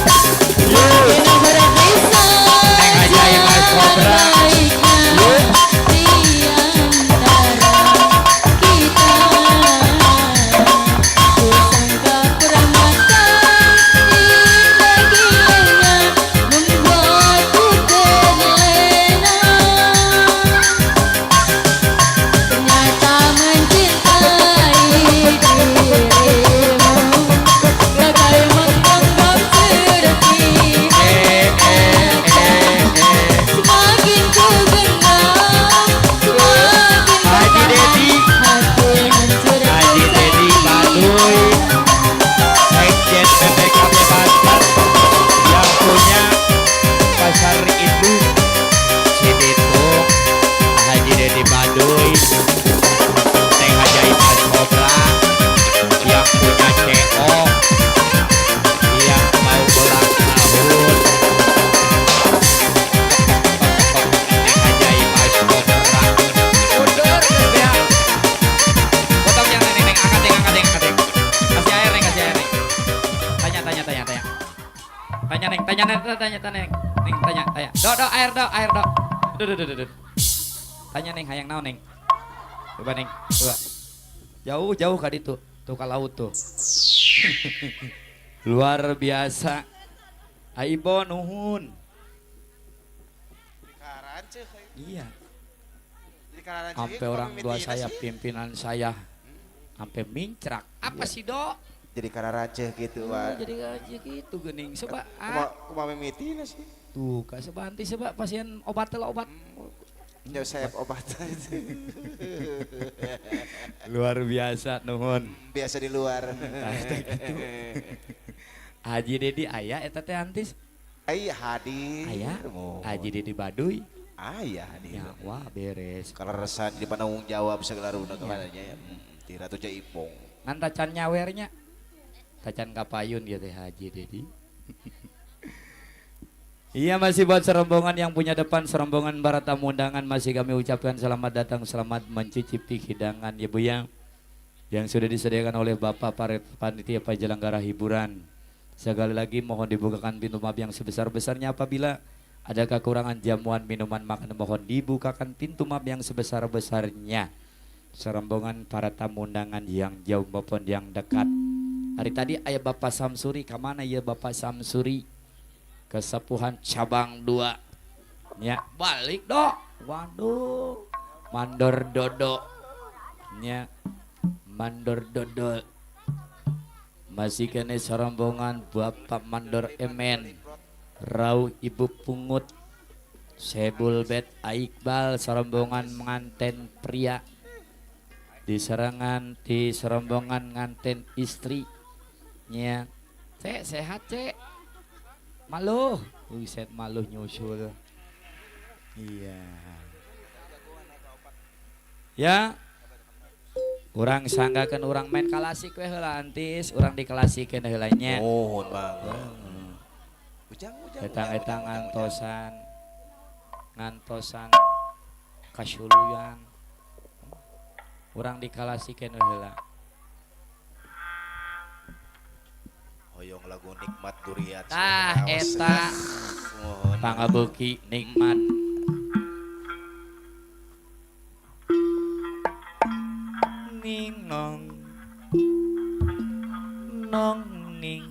Speaker 2: Mungkin berbeza
Speaker 3: Neng Ajai Mas Kobra.
Speaker 2: baiknya di antara kita. Kusangka permata indah gilanya membuatku terlena. Ternyata mencintai dirimu bagai menggenggam serpihan. Semakin ku genggam, semakin
Speaker 3: Haji Dedi.
Speaker 2: hati hancur
Speaker 3: Haji Dedi Baduy, Sekjen PPKB Banten yang punya pasar induk Cibitung, Haji Dedi Baduy, Neng Haji Mas Kobra yang punya CO yang mau ulang tahun, Neng Haji Mas Kobra. Mundur ya. Potong yang neng, neng, angkat neng, angkat neng, angkat neng. Kasih air neng, kasih air neng. Tanya, tanya, tanya, tanya. Tanya neng, tanya neng, tanya, tanya neng. Neng, tanya, tanya. Dok, dok, air dok, air dok. Duh, duh, duh, duh, duh. Tanya neng, hayang naon neng. Coba neng, coba. Jauh, jauh ka ditu. Tuh ka laut tuh. Luar biasa. Aibo nuhun. Iya. Sampai orang tua saya, pimpinan saya, sampai mincrak. Apa sih dok?
Speaker 7: Jadi kararanceh gitu, Pak.
Speaker 3: Jadi aja gitu gening. Coba
Speaker 7: Kuma kuma mimitina sih.
Speaker 3: Tuh, kak sebanti seba pasien obat lah obat.
Speaker 7: Ya saya obat.
Speaker 3: Luar biasa nuhun.
Speaker 7: Biasa di luar.
Speaker 3: Gitu. Haji Dedi aya eta teh antis.
Speaker 7: Ai hadir.
Speaker 3: Aya.
Speaker 7: Mohon.
Speaker 3: Haji Dedi Baduy.
Speaker 7: Aya hadir.
Speaker 3: Ya, wah beres.
Speaker 7: Kaleresan di penanggung jawab segala runa kepadanya ya. Ti Ratu Jaipong.
Speaker 3: Ngan tacan nyawernya. Tacan kapayun ya teh Haji Dedi. Iya masih buat serombongan yang punya depan, serombongan para tamu undangan masih kami ucapkan selamat datang, selamat mencicipi hidangan ya Bu ya, yang sudah disediakan oleh Bapak Panitia Penyelenggara Hiburan. Sekali lagi mohon dibukakan pintu maaf yang sebesar-besarnya apabila ada kekurangan jamuan, minuman, makanan, mohon dibukakan pintu maaf yang sebesar-besarnya. Serombongan para tamu undangan yang jauh maupun yang dekat. Hari tadi ayah Bapak Samsuri, kemana ya Bapak Samsuri? Kesepuhan cabang 2. Ya, balik dok. Waduh. Mandor dodo. Ya. Mandor dodo. Masih kene serombongan Bapak Mandor Emen. Rauh Ibu Pungut. Sebul Bet Iqbal serombongan menganten pria. Diserangan di serombongan nganten istri. Ya. Cek sehat cek. Maluh, buset maluh nyusul. Iya. Ya. Urang sanggakeun urang main kalasik we heula antis, urang dikalasikeun heula nya.
Speaker 7: Mohon bang. Ujang ujang.
Speaker 3: Etang-etang ngantosan. Ngantosan kasuluyan. Urang dikalasikeun heula.
Speaker 7: Hoyong lagu nikmat durian.
Speaker 3: Tah eta pangabeuki nikmat. Ning nong nong ning.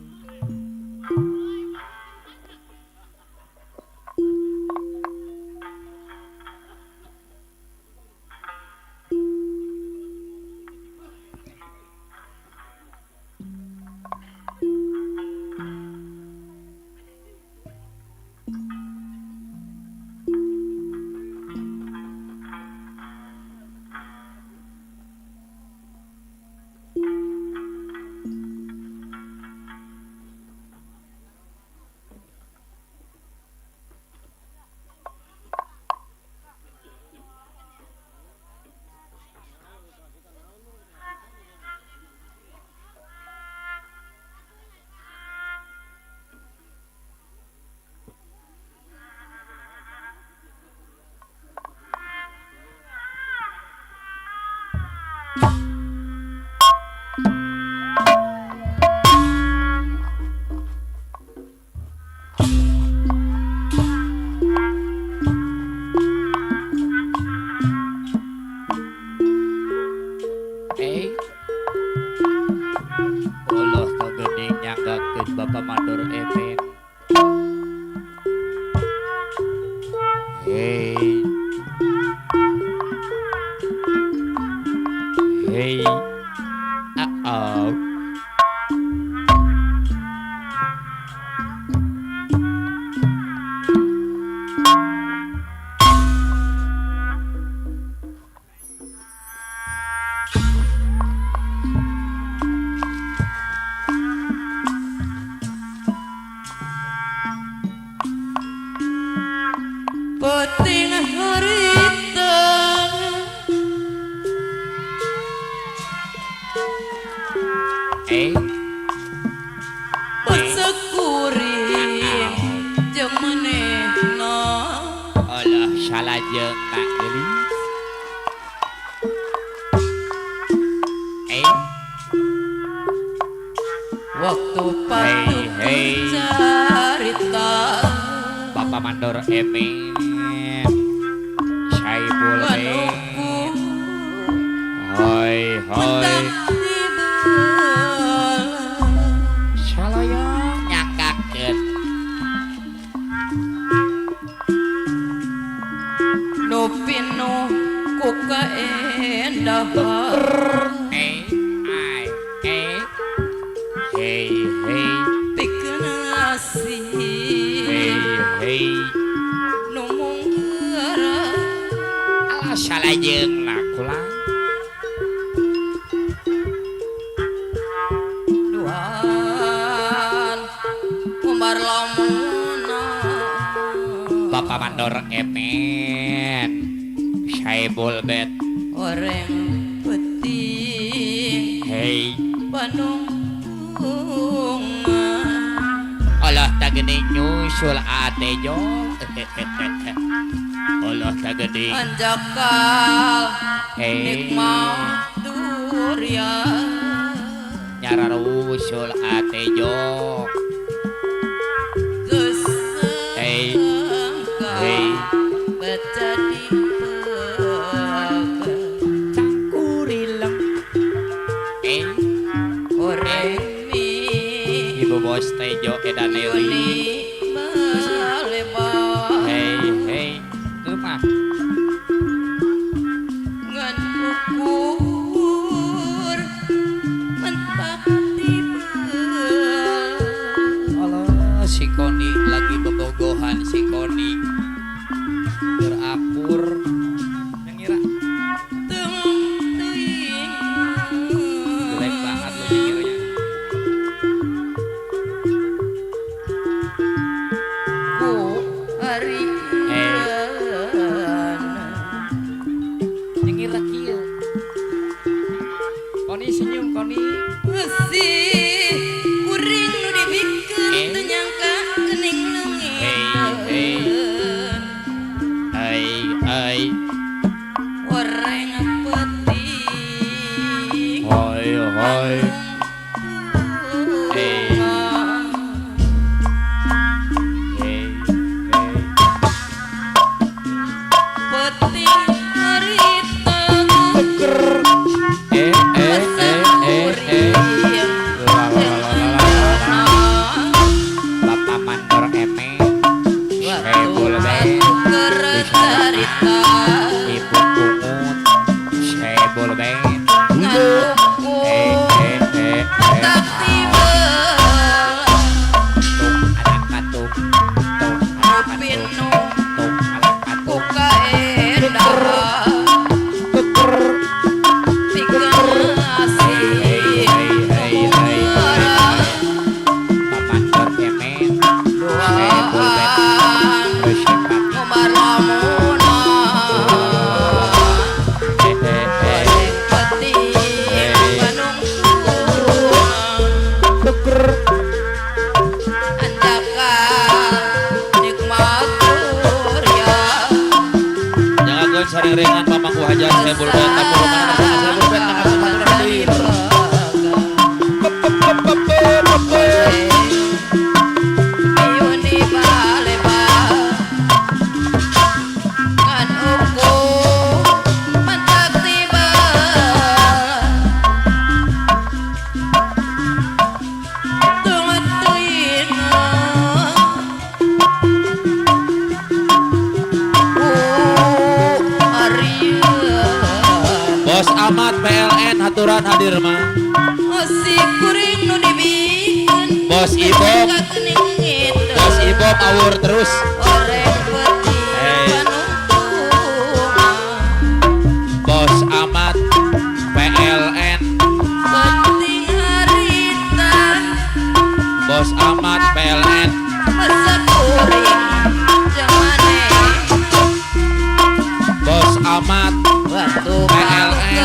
Speaker 3: Hey. Hey. Uh-oh.
Speaker 2: Peting harita
Speaker 3: Eh.
Speaker 2: Pesekuring jeung manehna.
Speaker 3: Alah salajeng nak geulis. Eh.
Speaker 2: Waktu patuh
Speaker 3: Hey, hey.
Speaker 2: carita
Speaker 3: Bapak Mandor Emin Saibul
Speaker 2: Manuku
Speaker 3: Hoi hoi
Speaker 2: mentak dibelah.
Speaker 3: Saloyong nyakakeun
Speaker 2: Nu pinuh ku kaendahan.
Speaker 3: Eh ai eh hey hey
Speaker 2: Pikeun asih
Speaker 3: hey hey
Speaker 2: nu munggeura.
Speaker 3: Alah salajeng lah kula.
Speaker 2: Duhan umar lamuna.
Speaker 3: Bapak Mandor Emin Saibul Bet
Speaker 2: Oreng penting
Speaker 3: hey
Speaker 2: Bandung bunga.
Speaker 3: Alah tak gede nyusul atejo. Alah tak gede.
Speaker 2: Anjakal
Speaker 3: Hey.
Speaker 2: nikmat durian.
Speaker 3: Nyara usul atejo.
Speaker 2: Geus
Speaker 3: Hey.
Speaker 2: sengka
Speaker 3: Hey.
Speaker 2: baca di pegang.
Speaker 3: Cangkurileng. Eh.
Speaker 2: Oreng mi
Speaker 3: Ibu bos Tejo Edaneli.
Speaker 2: Yuni malebar.
Speaker 3: Hey hey. Rumah.
Speaker 2: Ngan ukur mentak tiba.
Speaker 3: Alah si Koni lagi bebogohan si Koni. Berakur. Yang ngira
Speaker 2: Teng teuing.
Speaker 3: jelek banget lu nyengirnya.
Speaker 2: Ku ari
Speaker 3: Nyengir kieu. Koni senyum Koni.
Speaker 2: Sih kuring nu dibikeun
Speaker 3: Eh.
Speaker 2: teu nyangka geuning leungit.
Speaker 3: Hey, hey. Ai ai
Speaker 2: Oreng peuting.
Speaker 3: hoi hoi. Hey. Hey hey.
Speaker 2: Peuting harita.
Speaker 3: Eh eh eh eh eh. La la la la la la. Bapak Mandor Emen. Saibul Ben. Ibu Pungut. Saibul Ben. Eh eh eh eh. Tung anak katung. Tung anak katung. Tung anak katung. Hey hey hey hey. Bapak Mandor Emen. Saibul Ben. Resepati. Eh eh eh.
Speaker 1: Jangan saring-ringan pamangku hajat Saibul Bet tamu rumah Saibul Bet tanggal hadir. Ahmad PLN haturan hadir mah.
Speaker 2: Osik kuring nu dibikeun.
Speaker 1: Bos Ibom. Bos Ibom awur terus.
Speaker 2: Oreng peti panungtungan.
Speaker 1: Bos Ahmad PLN.
Speaker 2: Penting harita.
Speaker 1: Bos Ahmad PLN.
Speaker 2: Masa kuring jeung maneh.
Speaker 1: Bos Ahmad
Speaker 2: Waktu
Speaker 1: PLN.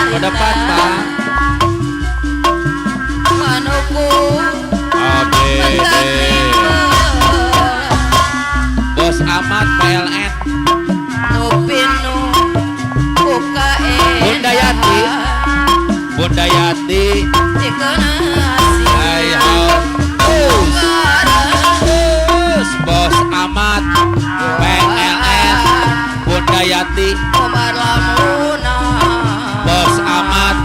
Speaker 1: Ke depan Pak.
Speaker 2: Manuku
Speaker 1: A B D. Bos Ahmad PLN.
Speaker 2: Nupinu
Speaker 1: Bunda Yati. Bunda Yati. Hai hao. Bos Ahmad PLN. Bunda Yati. Bos Ahmad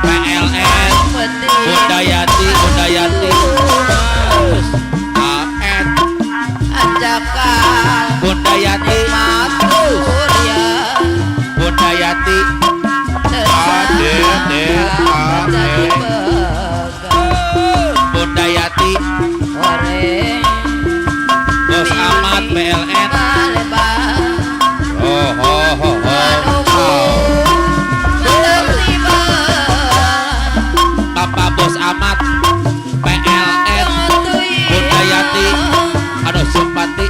Speaker 1: PLN. Bunda Yati, Bunda Yati. AN. Bunda Yati. Bunda Yati. A D D A E. Bunda Yati. Bos Ahmad PLN. Oh ho ho ho. Bapak Bos Ahmad PLN. Bunda Yati. Aduh simpati.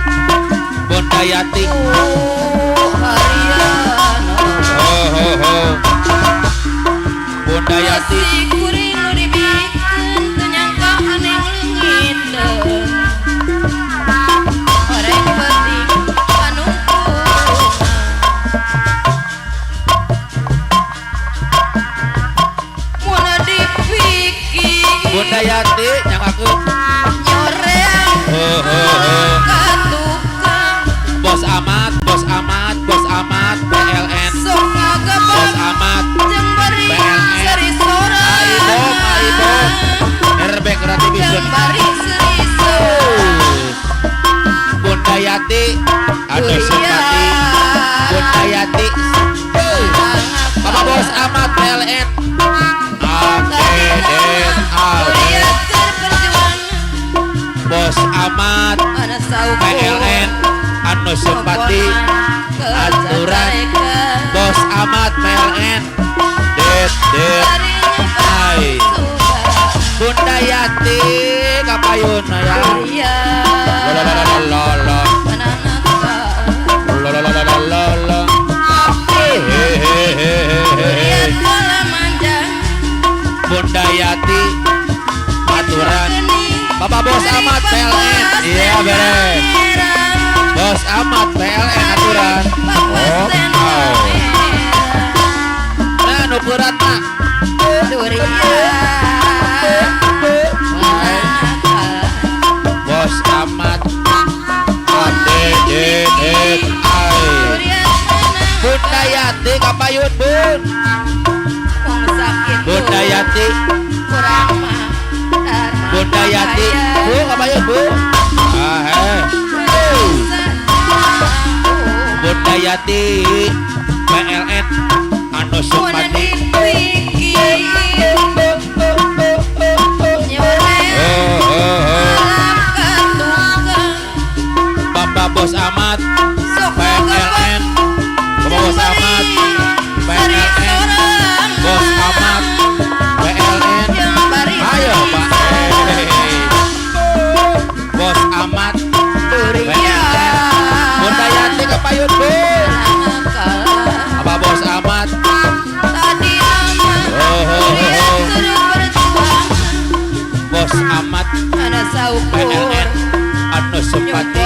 Speaker 1: Bunda Yati. Ho ho ho. Bunda Yati. Bunda Yati yang aku ho ho ho. Bos Ahmad, Bos Ahmad, Bos Ahmad PLN. Bos Ahmad PLN. Aibom, Aibom. RB Kreatif Vision. Bunda Yati, aduh simpati. Bunda Yati. Bapak Bos Ahmad PLN. A B D A. Bos Ahmad PLN. Anu simpati aturan. Bos Ahmad PLN. D D I. Bunda Yati kapayun ya. La la la la la. La la la la la la. Bunda Yati aturan. Bapak Bos Ahmad PLN. Iya beres. Bos Ahmad PLN aturan. Oh, oh. Nah, nu beurat mah. Bos Ahmad A D D D I. Bunda Yati kapayun bun. Bunda Yati. Bunda Yati, bu kapayun bu. Ah, eh. Bunda Yati PLN anu simpati. Oh, oh, oh. Bapak Bos Ahmad PLN. Bapak Bos Ahmad PLN. Bos Ahmad PLN. Ayo Pak. Bos Ahmad PLN. Bunda Yati kepayun bu. Bapak Bos Ahmad. Oh, oh, oh. Bos Ahmad PLN anu simpati.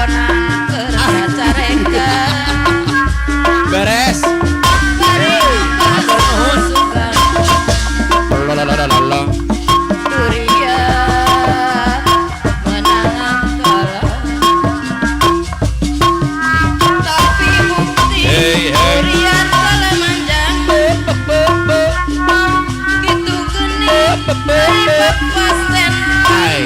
Speaker 1: Beres. Lalalala. Hey hey. Hai.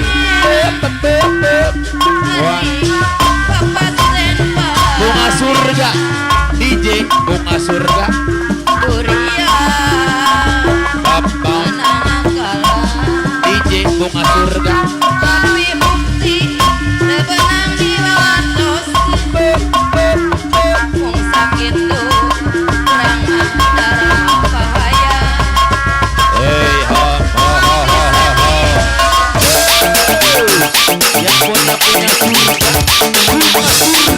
Speaker 1: Bunga surga DJ Bunga surga.
Speaker 2: Surya.
Speaker 7: Bos.